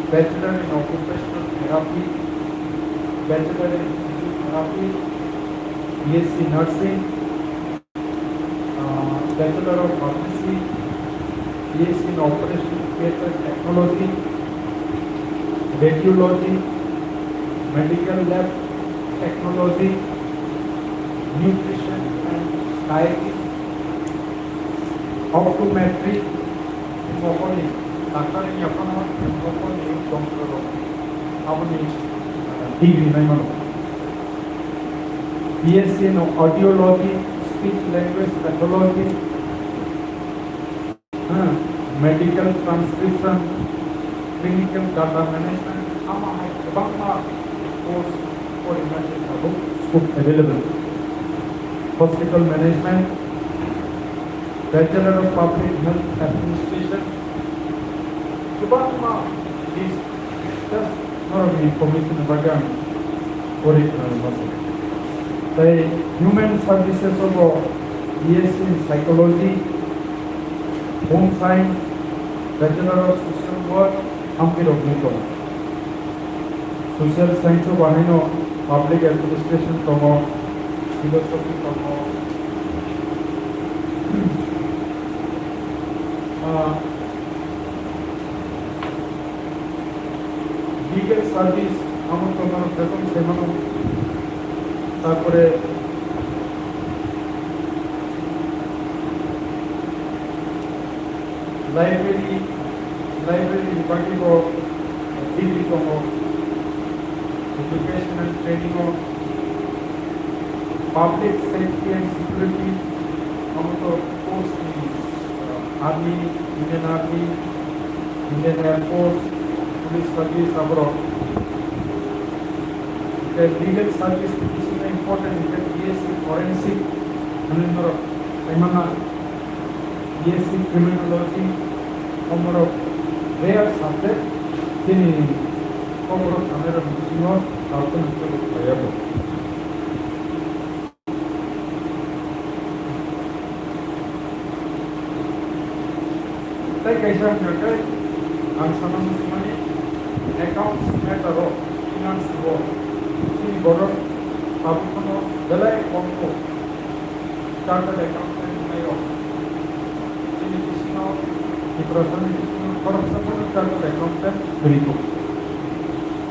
Bachelor in Occupational Therapy, Bachelor in Physiotherapy, B S C Nursing, uh, Bachelor of Pharmacy, B S C in Operation Theatre Technology, Radiology, Medical Lab Technology, Nutrition and Dieting, Optometry, mokoni, daktar ni yaphano mokoni jontro rok, aboni, uh, degree nai mano. B S C in Audiology, Speech Language Pathology, ha, Medical Transcription, Clinical Data Management, ama hai kwbangma course porina se tabuk scope available. Hospital Management, Bachelor of Public Health Administration, kwbangma list, just norokni information ni bagwi ang pori khwnarwkma se. Tei Human Services o bo B S C in Psychology, Home Science, Bachelor of Social Work, hamkhe rok ni tongo. Social Science o bahaino Public Administration tongo, Philosophy tongo. Ah, Legal Service, amo tongo, beton semano. Tarpore Library, library ni bagwi bo degree tongo, education and training o, public safety and security, amo to post ni, uh, army, Indian Army, Indian Air Force, Police Service, aborok. Hwnkhe legal service ni bisingo important hwnkhe B S C forensic hwnwi norok saimano. B S C Criminology, omorok rare subject, chini koborok sanai rok bisingo kaukhe nokhe rok khlaiya bo. Tei kaisa hwnkhe ang sana muchungmani accounts matter o finance o chini borok tabuk phano belai kom kho. Chartered accountant wngnairok. Chini bisingo, Tiprasani bisingo khoroksa phano chartered accountant kwrwi tongo.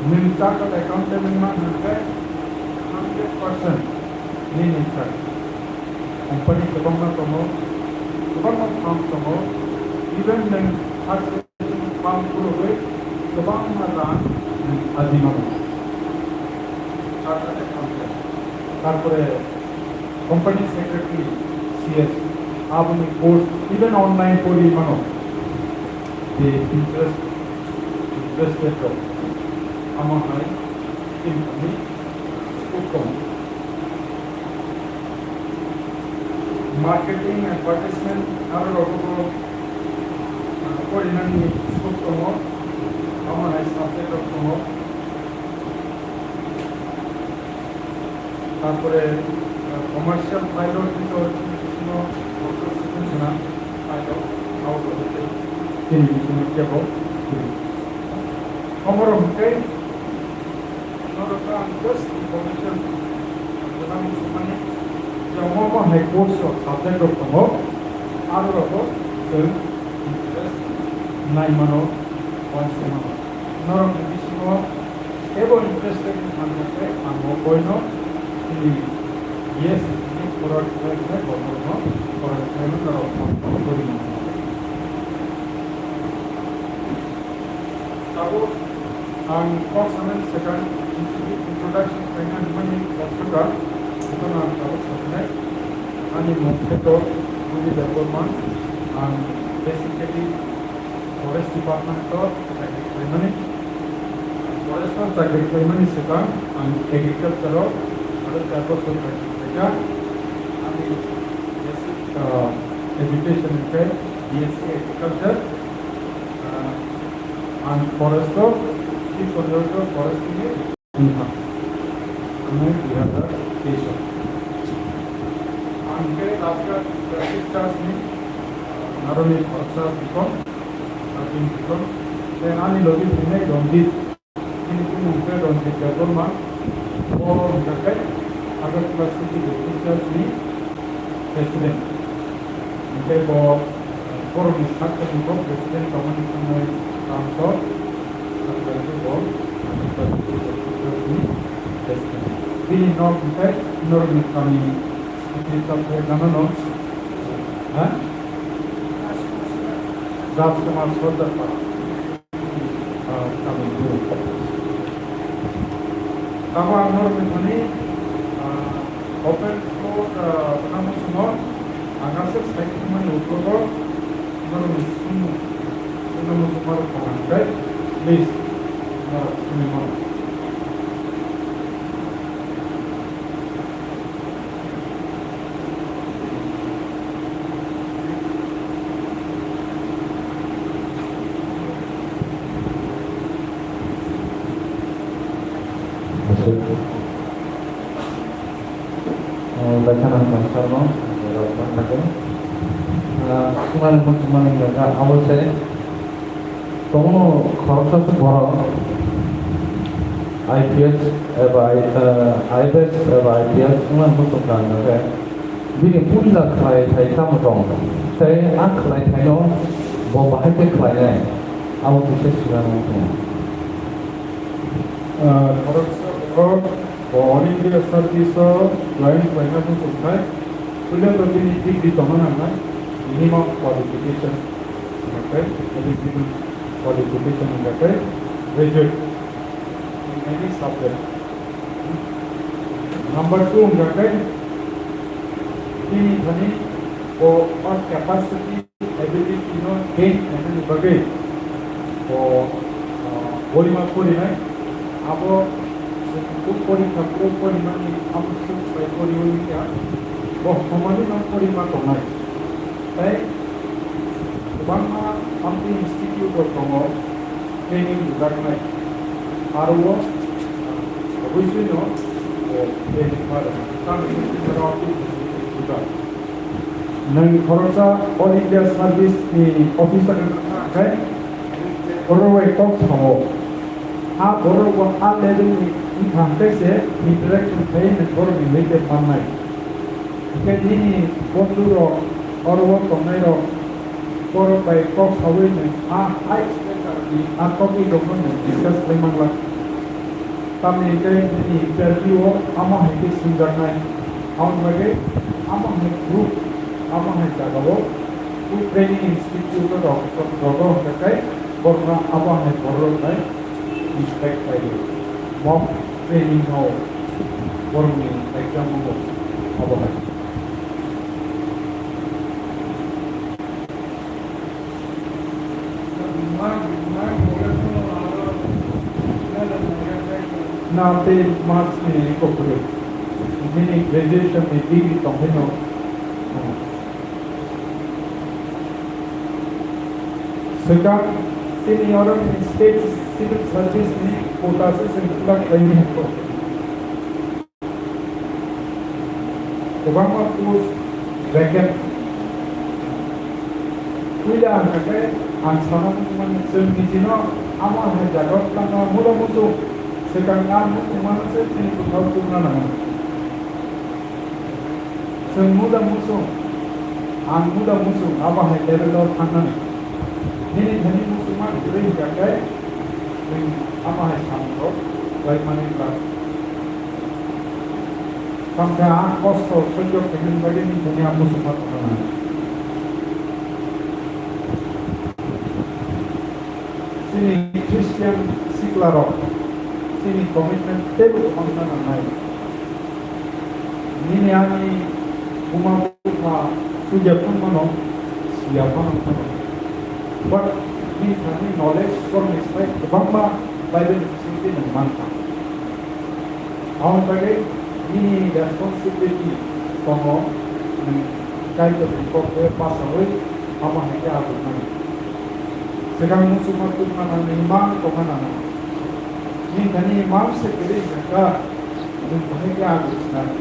Nwng chartered accountant wngma hwnkhe hundred percent nini sak. Company kwbangma tongo, kwbangma firm tongo, even nwng Pam kurugwi kwbangma rang aji mano. Chartered accountant. Tarpore company secretary, C S, aboni course even online pori mano. Je interest, interested rok. Amo hai income ni scope tongo. Marketing, advertisement, aro rogo, ah, porinani scope tongo, amo hai subject rok tongo. Tarpore, ah, commercial pilot ni to chini bisingo Khna, ayo, au, tini bisingo kebo, tini. Omo rok hwnkhe, norokno ang just information rwna muchungmani, je omo omo hai course rok, subject rok tongo, aro rogo chwng interest naimano uansukmano. Norokni bisingo kebo interested wngkha khe ang bo boino chini B S C ni khorang khlai khlai bo norokno khorang khlaino norok phone khlai khlai mano. Tabuk ang kok sanani swkang introduction khlaina hwnmani kok swkang, jotono ang tabuk sasinai. Ani mung khe to Budi Debbarma, ang basically Forest Department o chakri khlaimani. Forest o chakri khlaimani swkang ang agriculture o aro char bosor chakri khlaikha. Ani basic, ah, education hwnkhe B S C Agriculture, ah, ang forest o, Chief Conservator Forest ni wngkha. Ang dui hazar teis o. Ang khe Rajghat Baptist Church ni, ah, Naroni Church ni deacon, acting deacon. Tei ani logi phainai Ranjit, bini bumung khe Ranjit Debbarma. Bo wngkha khe Agartala City Baptist Church ni president. Hingke bo, eh, borokni sak sakni bo president tongmani thangwi tangkho, hingke bo, eh, president. Bini nok hingke norokni kami sitri tongkhe gana no, ha? Rajkumar Sordar para. Ah, tamo. Tamo ang norokni thani, ah, open floor, ah, tamo sumo, ang aswk sai thangmani uklogo norokni sumung, sumung sumung rok tong ang khe, please, norok sumung. Aswk. Oh, baikha nang tong sarno, rok man thangkhe. Ah, sumani muchungmani wngkha, abo se. Tongo khoroksa se borok I P S eba I-, eh, I P S eba I P S wngmani muchung kha hwnba khe bini puila khlai thai tamo tong tei a khlai thaino bo bahai khe khlainai, abo kisa swkang wng tong. Ah, khoroksa borok bo All India Service o join khlaina muchung khai, puila to bini degree tongna nangnai, minimum qualification. Hingkhe eligible qualification hingkhe graduate in any subject. Number two hingkhe tini thani bo o capacity, ability no gain khlainani bagwi bo, ah, porima porinai. Abo chwng porikha, porikha porimani abo swk bai poriwi wngya, bo hamani no porima tongnai. Tei kwbangma amtwi institute rok tongo, training rwjaknai. Aro o, ah, obviously no, o, training ma rwkha. Tamni hwnwi rwjak. Nwng khoroksa All India Service ni officer wngkha khe, borok bai kok sao. A borok bo a level ni wngkha hwnkhe se interaction khlaiwi nwng borok ni level mannai. Hwnkhe nini bondhu rok oro o tongnai rok borok bai kok saui nwng a high standard ni a topik rok no nwng discuss khlai manglak. Tamni hwnkhe nini interview o amo hai khe swngjaknai. Aboni bagwi amo hai group, amo hai jagao food training institute rok rogo hwnkhe borokno abo hai borok rok bai respect khlai di. Mock training no borokni exam o abo hai. Na tei marks ni kokore. Bini graduation ni degree tongphino. Swkang chini oro ni state civil service ni quota se chwng purak khlaiwi hwnko. Kwbangma post vacant, Puila ang khe ang sana muchungmani chwng nijino amo hai jaga o twlangma muda muchung swkang na muchungmano se chini bwkhao tubuna nango. Chwng muda muchung, ang muda muchung abo hai level o thangnani. Nini thani muchungma kwrwi hwnkha khe chwng amo hai samungrok khlaimani glak. Tamkhe ang kosto soijo khaimani bagwi nini thani ang muchungma tongna nango. Chini Christian siklarok chini commitment teibo kwbangma nangnai. Nini ani buma bupha puja phano mano, siya phano mano. But nini thani knowledge borokni sai kwbangma Bible ni bisingtwi nwng mankha. Aboni bagwi nini responsibility tongo, nwng Kaitorni kokbe bachaui amo hai khe abornai. Swkang muchungma tubuna nangnai, imang tongna nangnai. Nini thani imang se kwrwi hwnkha, nwng bahai khe aborsinai.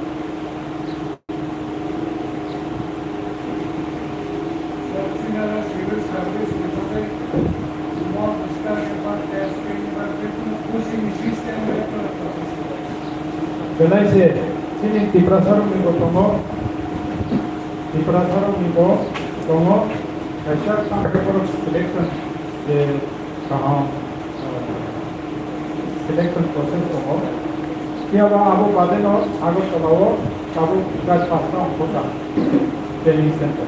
Belai se, chini Tiprasarokni bo tongo, Tiprasarokni bo tongo, kaisa tang borok selection je kaham, selection process tongo. Phiya ba abo bade no Agartala o tabuk gas pasta ongkha training center.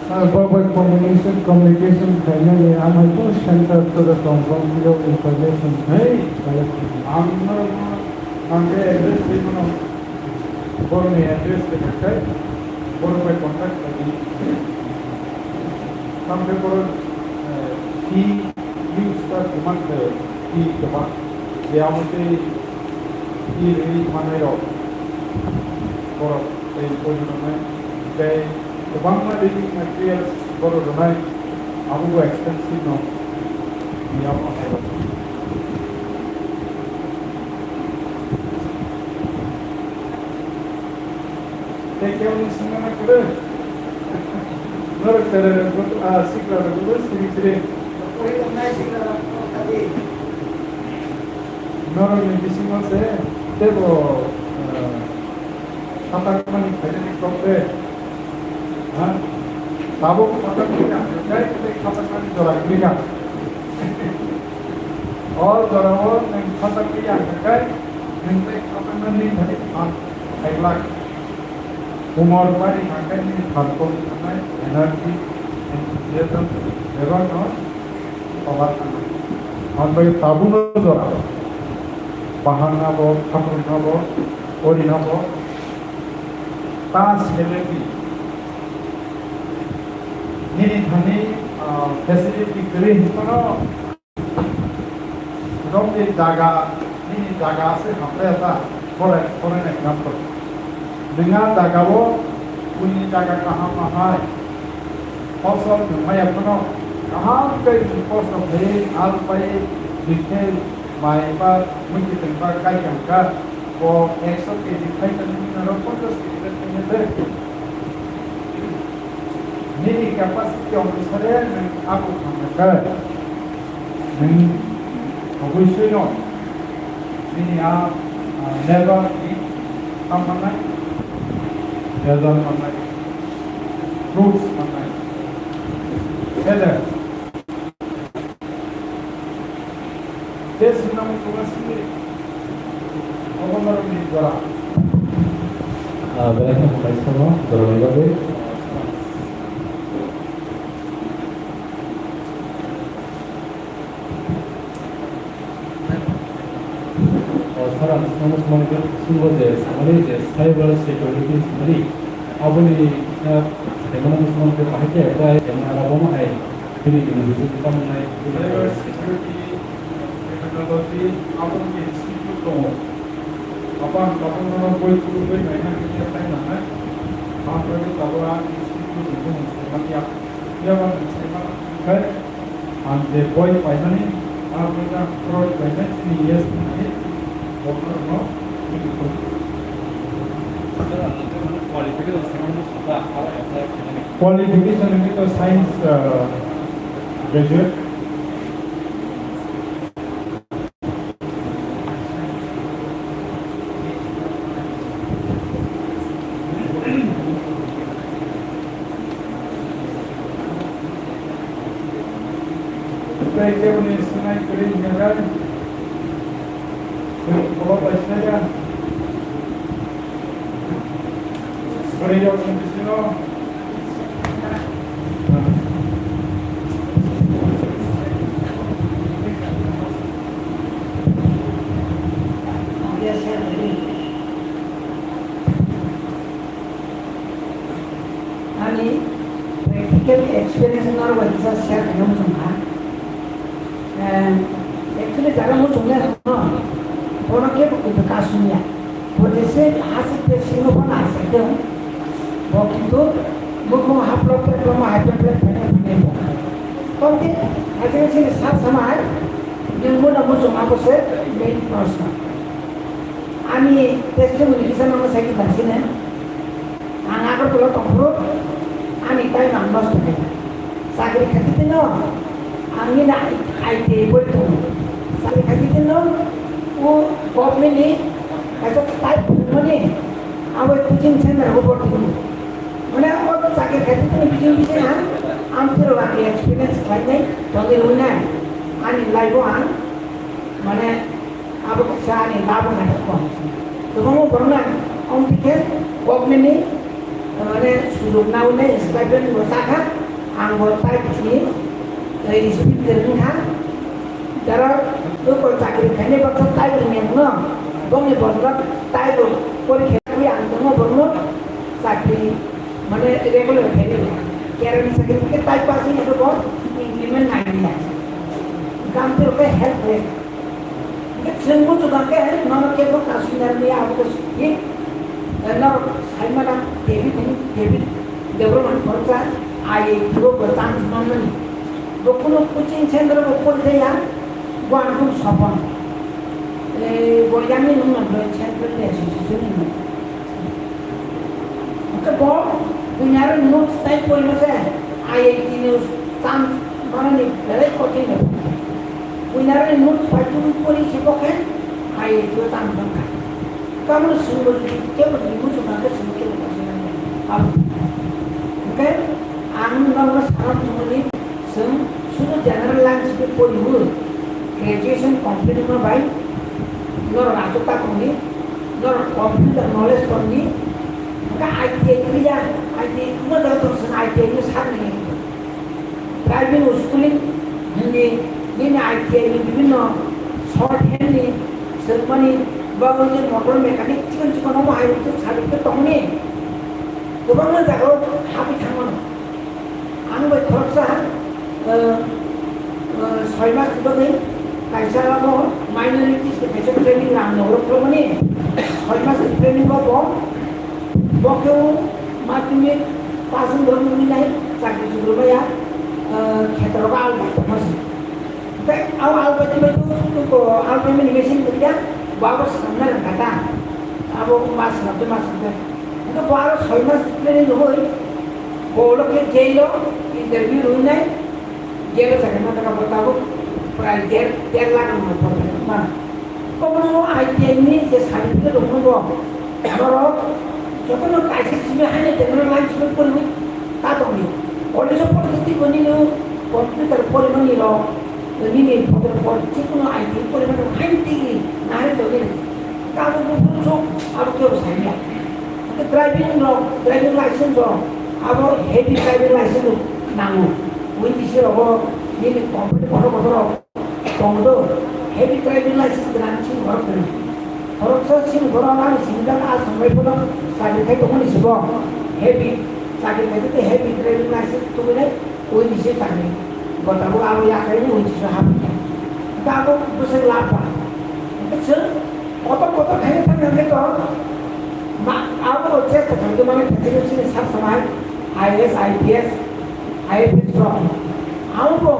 Sir, bo bai communication, communication khainani amai to center to the tong tong video information. Hey, ang no, ang ke address ni no. Borokni address rwkha khe borok bai contact khlai di. Tamkhe borok, eh, fee use ta kwbang khe fee kwbang. Je amo tei fee rwui manai rok borok tei poisono nai tei kwbangma reading materials borok rwnai abo bo expensive no. Tei kebo ni singma na kwrwi. Norok tere rok, ah, sikla rok bo siri siri. Norok ni bisingo se tebo, ah, khatakmani khainani kok de. Ha? Tabuk khatakmani ang khe, tei khatakmani jora kwrwi kha. O jora o nwng khatakmani ang khe, nwng tei khatakmani thani phan khailak. Umor bari hwnkhe nini phan kok thangnai, energy, enthusiasm, bebak no tobar thangnai. Amtwi tabukno jora o. Bahan abo, khapang abo, ori abo. Ta celebrity. Nini thani, ah, facility kwrwi hinphano. Nokni jaga, nini jaga se hamle ta, for, for an example. Nwnga jaga o, buini jaga kaham ahai. Fosol nungmaya phano, kaham khe nini fosol hai, al pai, bikhe, mai ba, muikwthwng ba, kai kangkha. Bo ekso K G khai tani nini aro ponchash K G khai tani de. Nini capacity onusare nwng abo khamnai khe, nwng obviously no nini a, a, level ni tam mannai, result mannai, fruits mannai. Ede. Tei swngna muchungma simi obo norokni jora. Ah, belai kheno hambai sano jorani bagwi. O, sir, ang swngna muchungmani khe bisingo je samani je cyber security samani aboni, eh, saimano muchungmani khe bahai khe apply khaimani aro bono hai bini university tamo nai. Cyber security, technology, abo ni institute tongo. Abo ang tabuk no boi kubui bai naina khe apply nangnai. Ang bai tabuk ang institute ni bumung saimanya. Phiya ba ang saimano khe ang je boi paimani, ang bai ang crore paimani chini yes ni borok no bini koi. Qualification wngkha science, uh, graduate. Tei keboni sinai kwrwi hwnka khe, chwng kolok bai sinai ya. Bwrwi rok ni bisingo. Ani practical experience norok bai kisa share khaina muchung kha. Eh, actually, jaga muchungnai rokno bono kebo kintu kasumya. Bo jese hachik de singo phano achaikhe, bo kintu bukung haplok plek lama hai plek plek phene phene bo. Tongkhe, hachik sini sa sama hai, nwng bono muchung abo se main proshno. Ani testimony kisa nangma sai khe bangsine. Ang Agartala tongphuru ani time ang nosto khaikha. Chakri khaikhe tino ang nini I T I pori tongo. Chakri khaikhe tino o government ni kaisa type phunukmani abo coaching center o borti tongo. Mane o chakri khaikhe tino bising bising ang amtwrwk ani experience khlainai tongwi rwnai ani life o ang mane Abo kaisa ani labo naithok kok. Kwbangma borokno ang, omo khe government ni, mane, sujok naui nai stipend bo chakha, ang bo tai bini, eh, speed kwrwng kha. Jara bwkol chakri khainai baksa tai bo nengno, bongni borok tai bo porikha rwi ang tongma borokno chakri, mane, regular khainai. Kerani chakri khe tai pass wngya khe bo increment nangya. Gamtwi rok khe help khlai. Chwng muchungkha khe nono kebo kasumnani abo khe thik, norok saimana David, David Debbarma khoroksa I I T o bo chance manmani. Bo kunu coaching center bo porikha ya, bo ang kunu sopon. Bo yani nungno central ni association ni. Hwnkhe bo buini aro notes tai porima se I I T ni chance manani belai kothin no. Buini aro notes bai tubui pori se bo khe I I T o chance mankha. Kamono swngbo jodi kebo jodi muchungkha khe swngbo kebo kosina abo. Hwnkhe ang nono sana muchungmani Chwng sudu general line simi poriwi graduation complete wngma bai norok achuk ta tongdi, norok computer knowledge tongdi, hwnkhe I T I khlaiya, I T I wngma jaga tong chwng I T I no sak nai. Driving, schooling, hindi, nini I T I ni bibhinno short hand ni swrwngmani bagwi je motor mechanic chikon chikon omo hai rok certificate tongni kwbangma jaga o habwi thangmano. Ang bai khoroksa, eh, eh, soi mas ni bagwi kaisa abo minorities ni kaisa training Ramnagar o khulumani. Soi mas ni training o bo, bo khe o madhyamik pass wng borok wngwi nai chakri chukri maya, eh, kheto rogo al bai tongma se. Tei abo al bai tongma se, al bai mani machine kwrwi ya, bo abo swnamnai rwngkha ta. Abo ma swnam tei ma swnam tei. Hwnkhe bo aro soi mas training rwui, bo ulo khe jail o interview rwinai, jail o chakri ma tongkha bo tabuk prai der, der lakh ni upor mano. Obono I T I ni je certificate rok bo, borok jotono kaisa simi haino general line simi poriwi ta tongdi. College o porikhe tei bo nini computer porimani rok, nini photo rok, jikunu I T I porimani rok haino degree nahari tongdi. Tabuk buphuru sok abo kebo saiya. Hwnkhe driving rok, driving license rok, abo heavy driving license rok nango. O T C rogo nini complete kotor kotor rok tongo do. Heavy driving license gwnang chini borok kwrwi. Khoroksa chini borok ani simi jak a sambai phano chakri khai tongmani se bo. Heavy chakri khai tei heavy driving license tubunai. Ui ni se chakri. Bo tabuk abo yakarwi ui ni se hapkha. Hwnkhe abo bwswk lab ba. Hwnkhe chwng kotor kotor khaina thangna hwnkhe to ma-, abo chesta khaikhe mani thangkhe chini sak samai I A S, I P S, I F S rok. Abo bo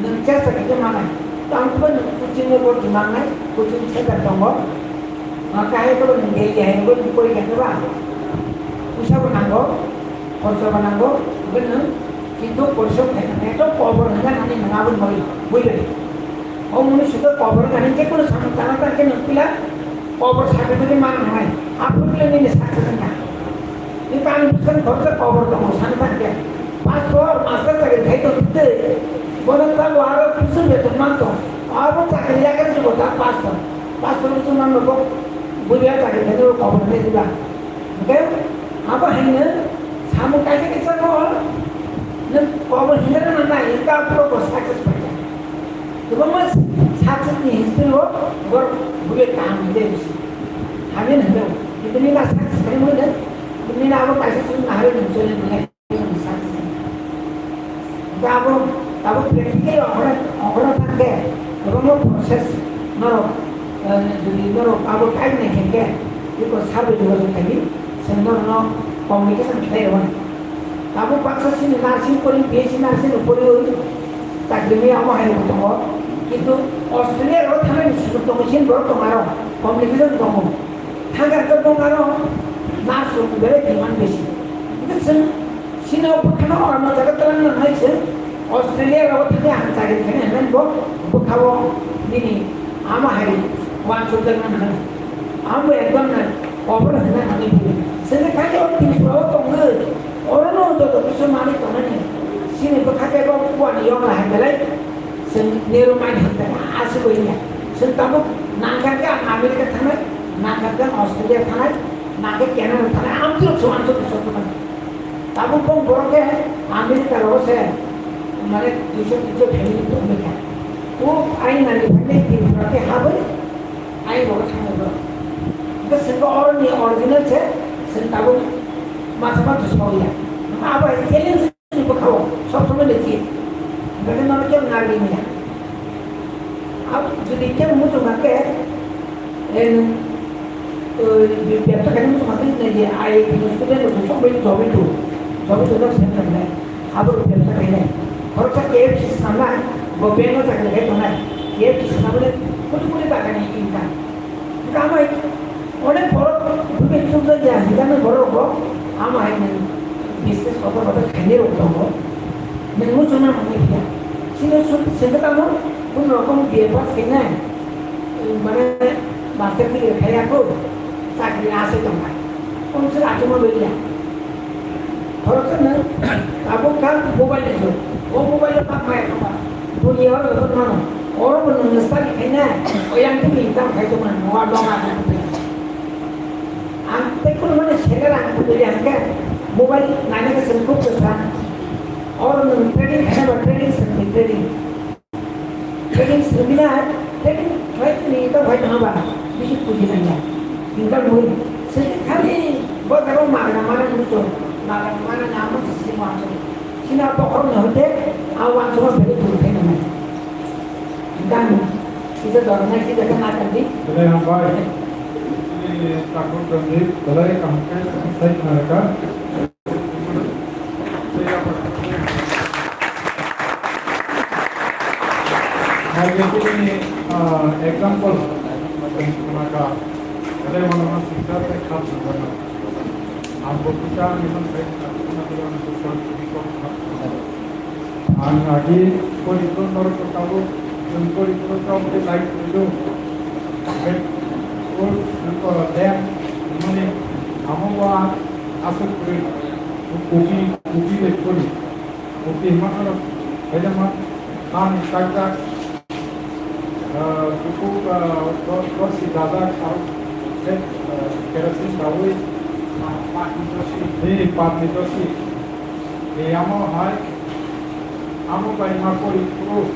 nwng chesta khaikhe manai. Tamo bo nwng coaching o bo twi mangnai, coaching center tongo. Ma kahai to nwng daily hai bo nwng porikha khe ba. Poisa bo nango, khorcha bo nango, hwnkhe nwng kintu porisrom khlai nang ekdom kobor hwnkha nani nwng abo moi bui bai. O mwnwi sukha kobor hwnkha nini jekono samung chana ta hwnkhe nwng puila kobor sakhe tongwi man nangnai. Aphuru le nini success wngkha. Ni tani bwskango khoroksa kobor tongo sana ta hwnkhe. Pastor, master chakri khai tong twi. Bono tabuk aro bwswk beton man tong. Abo chakri yakarwi bo ta pastor. Pastor bwswk man rok bo buiya chakri khai tong kobor hinwi diba. Hwnkhe abo haino samung kaisa kaisa no nwng kobor hinjana nangnai, hwnkhe aphuru bo success paikha. Kwbangma success ni history o borok buiya kaham hinjai bisi. Hamya hinjao. Kintu nini a success khaimani, nini abo kaisa chwng naharwi nwng chole nai. Tabuk, tabuk practical ongkhorna, ongkhorna thangkhe kwbangma process norok, eh, jodi norok abo time nai khe khe, iko survey jogajog khaidi, chwng norokno communication khlai rwmani. Tabuk baksa chini nursing pori, B S C nursing pori, chakri maya omo hai rok tongo. Kintu Australia ro thangnani sujuk tongo, chini borok tongo aro communication tongo. Thangkha khe bong aro nurse rok belai demand besi. Hwnkhe chwng chini o bwkhano ormo jaga twlang nangnai chwng Australia rogo thangwi ang chakri khainai hwnwi bo bwkhao nini ama hai uansukjak nang hwn. Amo ekdom na kobor hwnna nangwi phuru. Chwngkhe thangkhe o Tripura o tongwi orono joto kisa manwi tongnani chini bwkha tei bo puani yokla hai belai. Chwng narrow mind hwn khe aswk bai ya. Chwng tabuk nangkha khe ang America thangnai, nangkha khe ang Australia thangnai, nangkha Canada thangnai, amtwrwk se uansuk se sokjak mano. Tabuk bong borok khe America rogo se, mane, duiso tinso family tongwi kha. O ain nani phainai Tripura khe habwi ain rogo thangnai borok. Hwnkhe chwng khe oroni original se, chwng tabuk masa masa sawi ya. Abo hai challenge. Bwkhao sob somoi le chip. Hwnkhe nono kebo narwgwi maya. Ab-, jodi kebo muchung kha khe, eh, nwng, eh, be-, bebsa khaina muchung kha khe, nwng je I I T ni student rok song bai job itu, job itu no sen nang nai. Abo rok bebsa khainai. Khoroksa K F C swnamnai, bo bank o chakri khai tongnai. K F C swnamnai koti koti taka ni income. Hwnkhe amai onek borok buini chukjak ya hwnjaknai borok bo ama hai nwng business kotor kotor khainai rok tongo. Nwng muchungna nangni phiya. Chini sut sengkhe tamo kunu rokom B A pass khainai, mane master degree khaiya kho chakri asai tongkha. Komse achuma loiya. Khoroksa nwng tabuk kha mobile ni jug. O mobile o kha maya kha ba. Dunia o joto mano. Oro bo nwng study khaina, o yang twi income khai tongmani, noa dong a tong twi. Ang tei kunu mani seller ang twi hwnkhe mobile nani khe chwng kuk kwsa. Oro nwng trading khaina ba trading swngdi trading. Trading swngdina, trading khlai tini tong khai tongma ba bisi puji nangya. Income hui. Swngdi khali bo jaga magna mana muchung, magna mana namo sisi muchung. Chini a bokhorokni hoite a uansukma belai phuru khe nangnai. Dam kisa dornai kisa khe ma tangdi. Belai hambai. Chini takhuk tangdi, belai kaham khe sai khnarwkha. Hai chini, ah, example khna kha. Belai mano ma sikha tei khap nangma. Ang bo kisa ani man sai khna kha, khna kha, ang bo kisa ani kok khna kha. Ang agi porikho norok tabuk, chwng porikho tabuk lai kwrwi do. Hwnkhe o chwng ko dem hwnmani amo bo ang aswk kwrwi. Kopi, kopi bai pori. Kopi hwnma norok khaida ma khan kajak. Ah, buku, ah, do-, dosi dajak, aro, eh, ah, kerosene dawi, ah, patni dosi, eh, patni dosi. Eh, amo hai, amo bai ma kori kuro,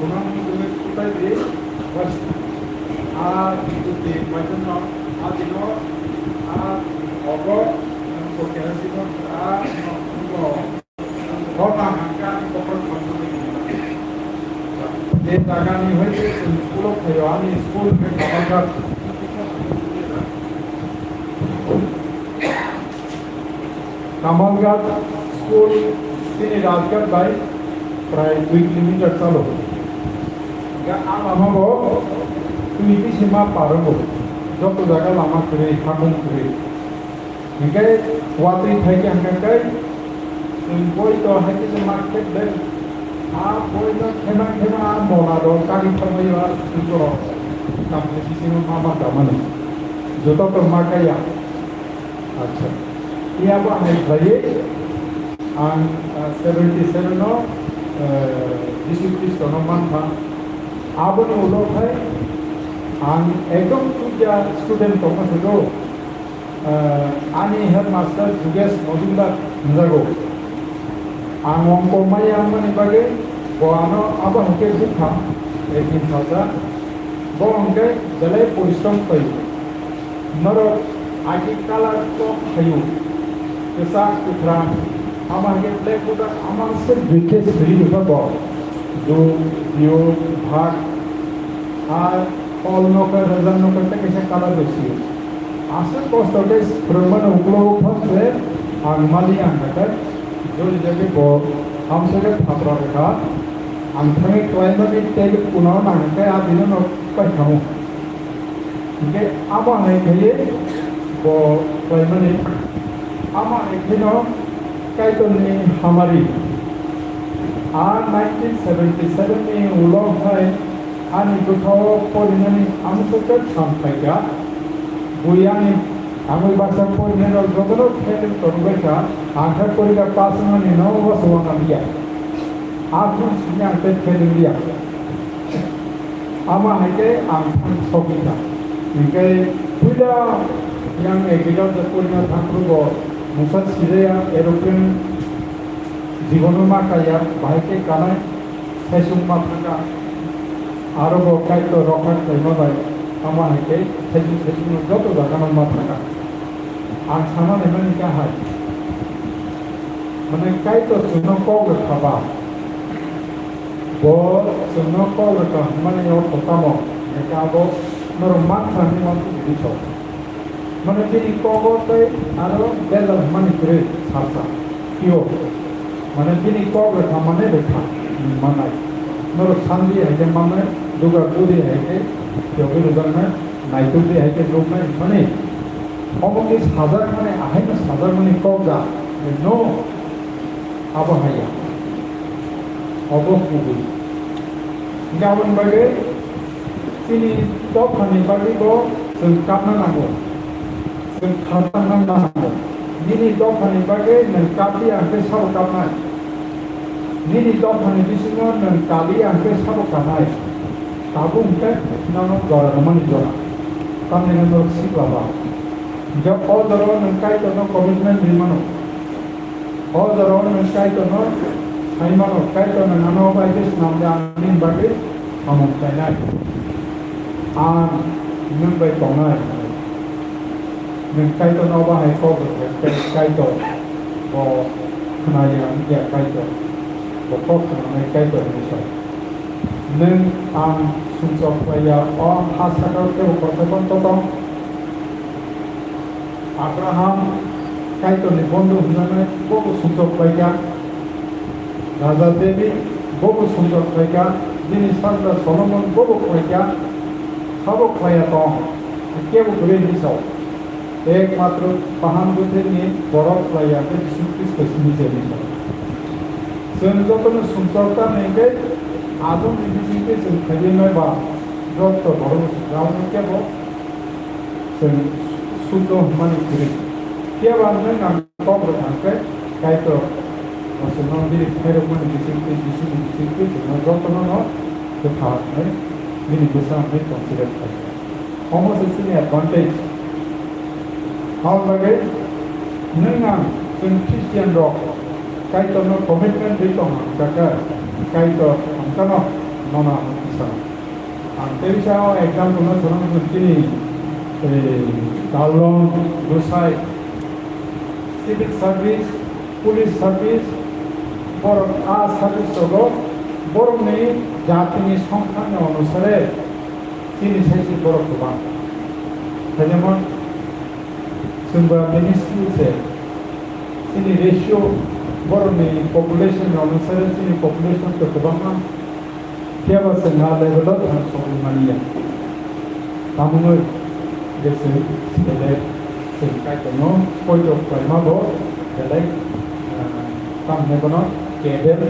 kunang mujungi kutai di, bas, ah, ikuti, bajunno, ah, dino, ah, obo, ko kerosene, ah, no, no. Hor na hangka ani kokor khoroknwi. Je jagani hoite chwng school-o phaio, ani school khe Kamalghat. Kamalghat school chini Rajghat bai prai dui kilometer chalo. Ga a lama bo twi bisi ma par wngo. Joto jaga lama kwrwi, hakung kwrwi. Hingke watwi phaikhe hingke kai chwng boi to haikhe se ma khep de. A boi no khema khema a mola rok kari thangwi a suko rok. Kam khe sisino ma ma damani. Joto to ma kaya. Acha. Iya bo hai khlaiwi ang, ah, seventy seven no, eh, Jisu Khristo no mankha. Aboni ulo khai ang ekdom chukya student tongma se do. Eh, ani headmaster Jugesh Majumdar hwnjago. Ang ongko maya wngmani bagwi bo ano abo hai khe bukha, ekdin salsa. Bo hwnkhe belai porishrom khlaio. Norok agi colour kok khlaio, kwchak kwkhrang, amo hai khe blackboard o ama se duikhe siri rwkha bo. Duk, diyuk, bhak, ar kol nokha, rwjak nokha tei kaisa colour bai sio. Aswk kosto khe phwrwngmani uklogo phang se ang mali ang kha khe, jori jagwi bo hamswk khe thapra rwkha. Ang thangwi klaimani tei kunao nang khe a bini no paithamu. Hingke amo hai khe bo klaimani, amo hai kheno Kaitorni hamari. A nineteen seventy seven ni ulo hai ani bwkhao porinani amswk khe sam phaikha. Bui ani tangwi baksa porinani rok jotono fail tonwi baikha, ang khe porikha pass wngnani no uansuk wana liya. A phung simi ang khe fail wng liya. Amo hai khe ang thang sogwi kha. Hingke puila yang exam de porina thangphuru bo mungsa sijaya, aeroplane jibono ma kaya, bahai khe kanai saichung ma thangkha. Aro bo Kaitor rokha khlaima bai amo hai khe saichung saichung no joto jagano ma thangkha. Ang sana naimani khe hai, mane Kaitor chwngno kok rwkha ba, bo chwngno kok rwkha hwnmani ortho tamo? Hwnkhe abo norok mansa hinwi uansuk tini sok. Mane bini kogo tei aro bejal hwnmani kwrwi salsa. Tio. Mane bini kok rwkha mane rwkha hinwi mannai. Norok sandi hai khe mannai, dugar budi hai khe yogwi rwjaknai, naitukdi hai khe nuknai hwnmani. Omo khe sajakmani, ahaino sajakmani kok da. No. Abo hai ya. Obo kubui. Hingke aboni bagwi chini dophani bagwi bo chwng kapna nango. Chwng kharna nangna nango. Nini dophani bagwi nwng kapli ang khe sabo kapnai. Nini dophani bisingo nwng kali ang khe sabo kanai. Tabuk hwnkhe nono jora rwmani jora. Tamni hwnkhe norok sikla ba. Hingke o jora o nwng Kaitorno commitment rwi mano. O jora o nwng Kaitorno sai mano, Kaitor nwng ano bai khe swnam de, ang nini bagwi samung khlainai. Ang nwng bai tongnai. Nwng Kaitorno bahai kok rwkha khe Kaitor bo khwnaya wngya Kaitor. Bo kok khwnanai Kaitor ni soi. Nwng ang sumsok khlaiya o ha saka o kebo kothai phano totong. Abraham Kaitorni bondhu hwnjaknai bobo sumsok khlaikha. Raja David bobo sumsok khlaikha. Bini sajla Solomon bobo khlaikha. Sabo khlaiya tong. Kebo kwrwi hinwi sao. Ekmatro kaham bwthwini borok khlaiya khe Jisu Khristo simi se hinwi sao. Chwng jotono sumsok ta hwnkhe ajoni bisingtwi chwng khairwi nai ba jotto borok rao kebo chwng suddo hwnmani kwrwi. Phiya ba nwng ang kok rwkha hwnkhe Kaitor bo chwngno bini phairokmani bisingtwi, Jisuni bisingtwi chwngno jotono'-no kwthar hwnwi bini bwsa hwnwi consider khlai kha. Omo se chini advantage. Aboni bagwi nwng ang chwng Christian rok Kaitorno commitment rwi tong kha khe Kaitor ang phano nono ang kisa. Ang tei bisa o example no sana chini, eh, dalong, bwsai, civil service, police service, borok a service rogo borokni jatini songkhani onusare chini saisi borok kwbang. Jemon chwngba ministry se chini ratio borokni population onusare chini population to kwbangma. Phiya ba chwng a level o thang sogwi manya. Tamungwi je chwng select Kaitorno poito khlaima bo belai, ah, tamni bono kebel,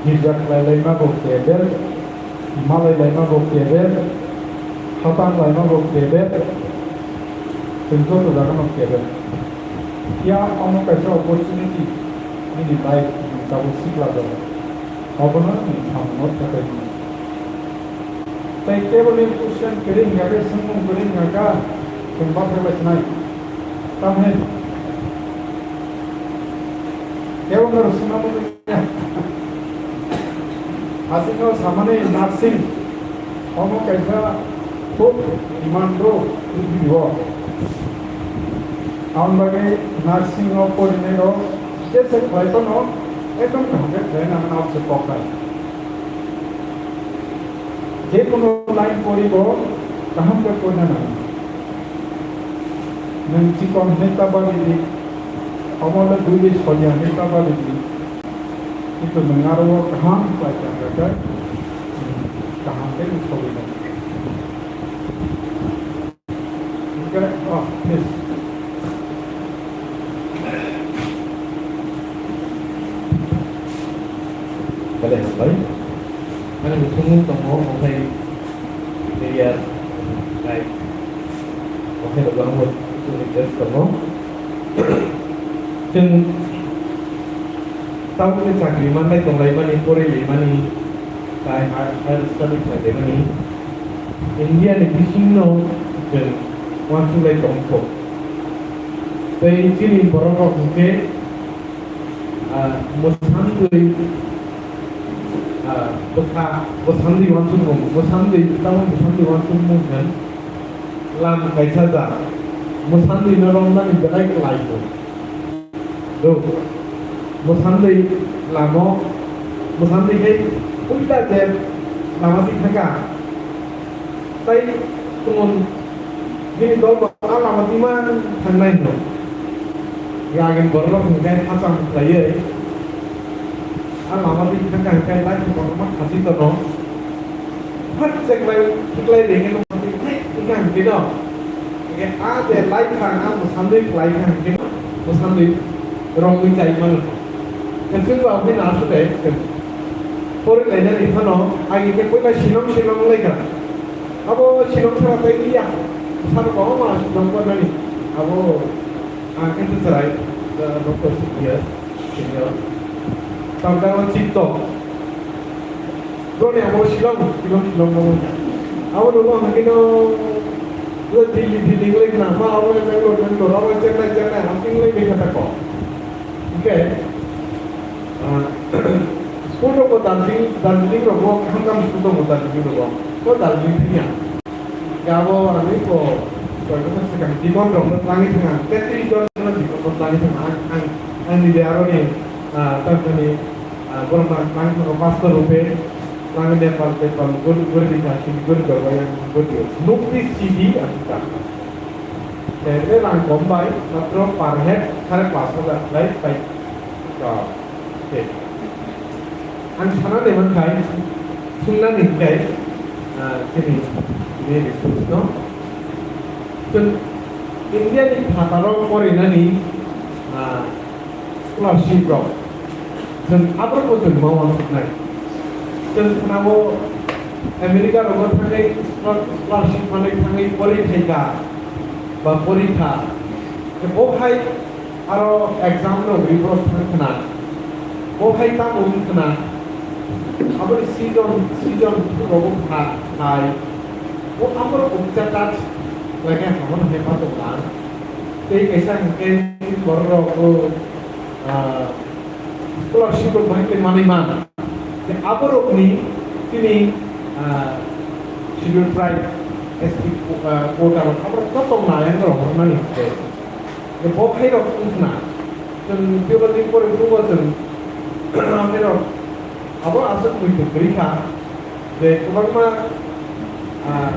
girja khlai laima bo kebel, malai laima bo kebel, hatang laima bo kebel, chwng joto jagano kebel. Phiya omo kaisa opportunity nini life ni tabuk sikla jago. Obono ni samungo thepai mano. Tei kebo ni question kwrwi wngya khe, swngmung kwrwi wngya kha, chwng bathai bai khnai. Tamni kebo no swngna mungya. Aswkno samani nursing, omo kaisa khub demand rok prithibi o. Aboni bagwi nursing o porinai rok jesa khlai phano ekdom kaham khe khlai nang nang se kok hai. Je kono line poribo kaham khe porina nango. Nwng chikon hwnwi ta bari di, omo le buini soya hwnwi ta bari di. Kintu nwng aro o kaham khlai tang khe, kaham khe nwng sogwi nai. Hingkhe, oh, please. Belai hambai. Ani bosong tongo, okhai area, right. Okhai rok ang bo request tongo. Chwng tabukni chakri manbai tonglaimani, porailaimani, tai ha-, higher study khlailaimani. India ni bisingno chwng uansuk lai tongkho. Tei chini borok rok hwnkhe, ah, mwsandwi, ah, bwkha, mwsandwi uansukmung, mwsandwi, tamo mwsandwi uansukmung hwn lam kaisa ja. Mwsandwi no romnani belai kwlai bo. Do. Mwsandwi lamo, mwsandwi khe puila je lama twi thangkha. Tai tumon bini dol bo a lama twi man thangnai hino. Ragin borok rok hwnkhe hacham khlaiwi a lama twi thangkha hwnkhe lai borok ma khasi tono. Phak cheklai, cheklai rengwi no mati, thik wngkha hwnkhe no. Hwnkhe a je lai phang, a mwsandwi khlai kha hwnkhe no, mwsandwi romwi chai mano. Hwnkhe chwng rok hwnwi no aswk de, porwi lainani phano, agi khe puila Shillong, Shillong wnglaikha. Abo Shillong sara tei liya, sar kwbangma Shillong pornani. Abo, ah, khe chwrai, ah, doctor senior, senior. Tamni abo chikto. Broni abo Shillong, Shillong, Shillong no wngkha. Abo no wngkha khe no, bo Delhi, Delhi wngwi khna, ma abo le Bangalore, Bangalore, abo Chennai, Chennai, abo tingwi wngwi kha tako. Hwnkhe, ah, school rok bo Darjeeling, Darjeeling rok bo, kaham kaham school tongo Darjeeling rok bo. Bo Darjeeling thangya. Abo ani ko, koi bosor swkang demand rok no twlangwi thang ang, tetris jon no demand rok twlangwi thang ang, ang, ang nini aro ni, ah, tamni, ah, borok nang, nang thango pastor rupe, nang Nepal, Nepal, gori, gori di kasi, gori di, gori di, gori di. Nukti sidi ang ta. Tei rang kom bai, matro per head sare pash hajar lai pai. To, okay. Ang sana de man khai, sungna ni khai, ah, sini, ini resource no. Chwng India ni phataro porinani, ah, scholarship rok. Chwng aborok bo chwng ma uansuknai. Chwng khwnao America rogo thangwi scholar-, scholarship manwi thangwi pori khaikha ba pori kha. Bo hai aro exam rogwi borok thang khna. Bo hai tamo wng khna. Aboni season, season rogo kha, khai. Bo aborok bo kisa touch laikhe hamano hai ma tongna. Tei kaisa hwnkhe borok rok bo, ah, scholarship rok bahai khe manwi man. Tei aborokni chini, ah, Scheduled Tribe, S T, ah, quota rok aborok joto nayang rok hormani hwnkhe. Tei bo hai rok wngkhna. Chwng theology pore phuru bo chwng hai rok abo aswk muitu kwrwi kha je kwbangma, ah,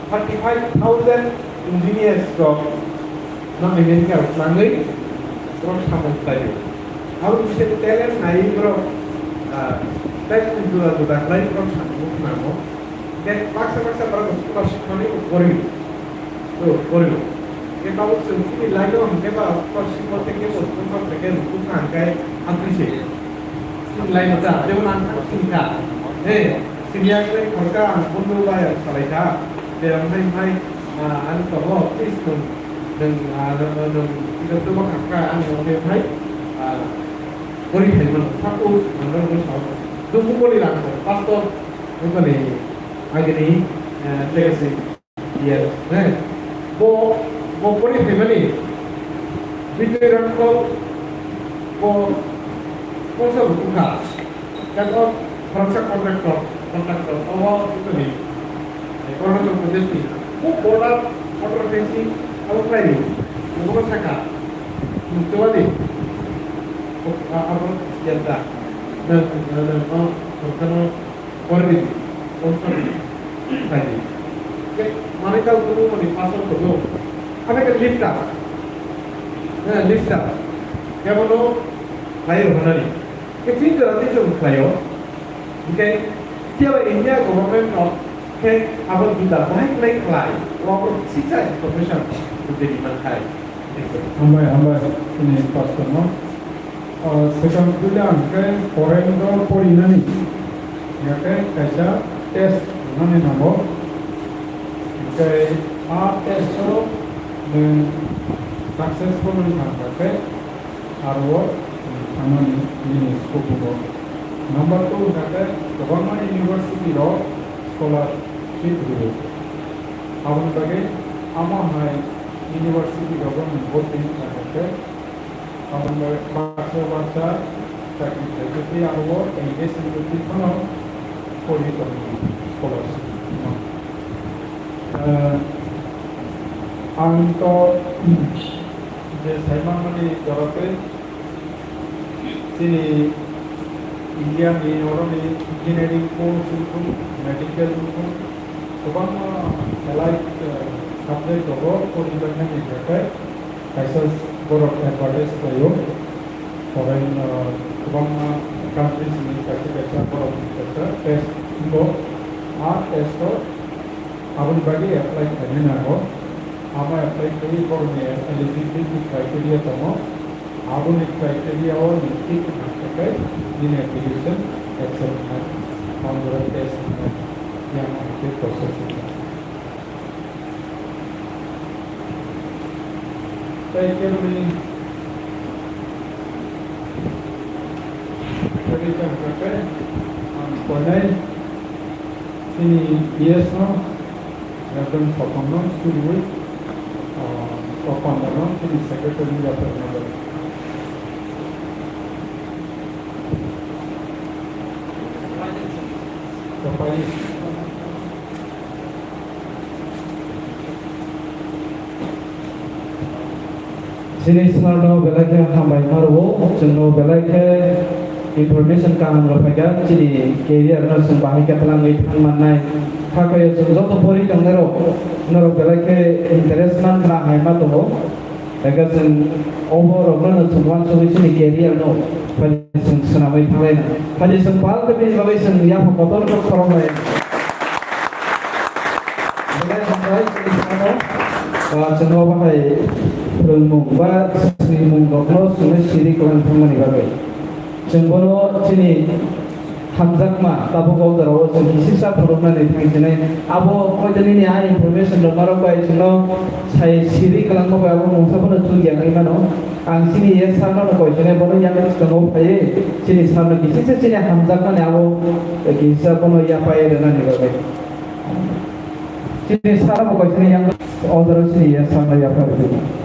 thirty five thousand engineers rok no America rok nangwi borok samung khlaio. Abo bisi talent nai borok, ah, talent juda juda khlai borok samung khlamo. Then baksa baksa borok scholarship manwi bo pori. Khe tabuk chwng chini line o hwnkhe ba sponsor si bo tei kebo sponsor tei khe rwkuk kha hwnkhe appreciate. Chini line o ta, jemon ang kha sini kha. He, sini ya khe khorka ang bundle bai ang salai kha. Tei ang hai hai, ah, ang tongo, please nwng, nwng, ah, nwng, nwng, nwng, nwng, nwng, nwng, ang tongo hai, ah, bori hai mano, suppose, ang nwng nwng sao. Dubu bori lang ko, pastor, nwng kani, agini, eh, legacy. Yes, eh. Bo, bo pori phaimani. Bitwi rok bo sponsor wngkha. Kato khoroksa contractor, contractor, obo wngkha ni. Arunachal Pradesh ni. Bo border, border fencing, abo khlai ni. Obo saka. Chwadi. Abo siya da. Na, na, na, na, na, Korni, korni, khaidi. Ke, manwi kal kunu mani pasal kudu. Abe ke lifta. Eh, lifta. Kebono khlai rw hwnani. Ke tin jora tin jora khlaio. Hingke, tiaba India government no ke abo juda bahai khlai khlai. Wa ko sisa information kudeni man khai. Hambai, hambai, ini pastor no. O, swkang puila hwnkhe foreign o porinani, hwnkhe kaisa test rwnani nango. Hwnkhe a test o nwng successful wngkha hwnkhe aro thangmani nini scope wngo. Number two hwnkhe kwbangma university rok scholarship rwo. Aboni bagwi amo hai university rogo nwng voting khlai hwnkhe Aboni baksa baksa chakri khlaikhe tei aro engage wngwi twi phano pori tongo scholarship no. Eh, ang to je saimani jora tei chini India ni oroni engineering course wngkhu, medical wngkhu, kwbangma allied, eh, subject rogo pori tongnani hwnkhe kaisa borok advertise khlaio. Foreign, uh, kwbangma countries ni kaisa kaisa borok ni kaisa test wngo. A test o aboni bagwi apply khlaina nango. Abo apply khlaiwi borokni eligibility criteria tongo. Aboni criteria o ni fit wngkha khe nini application accept wngnai. Aboni bagwi test wngnai. Yang hwnkhe process wngnai. Tei keboni tei tongkha khe ang koinai chini P S no, Reverend Sopon no suriwi, ah, o panda no chini secretary ni yapharna bagwi. Chini sir no belai khe hambai ma rwo, chwng no belai khe information kaham rw phaikha, chini career no chwng bahai khe twlangwi thang mannai. Hakhe chwng joto pori tongnai rok, norok belai khe interest man khna hai ma tongo. Eka chwng obo rokno no chwng uansugwi chini career no phai chwng swnamwi thanglaina. Phai chwng pal tei bini bagwi chwng yapha kotor khe khorok lai. Belai hambai chini sano, ah, chwng obo hai phwrwngmung ba swngmung rokno chwngno siri kwlang thangmani bagwi. Chwng bono chini hamjakma tabuk o jora o chwng kisisa phunuknani thang sinai. Abo hoi to nini a information rok norok bai chwngno sai siri kwlangma bai abo mungsa phano chuk ya wngwi mano. Ang chini yes sir no koi sinai, bono yang swkango phaiwi chini sir no kisisa chini hamjakmani abo kisisa bono yapai rwnani bagwi. Chini sir no koi sinai yang o jora chini yes sir no yapai rwdi.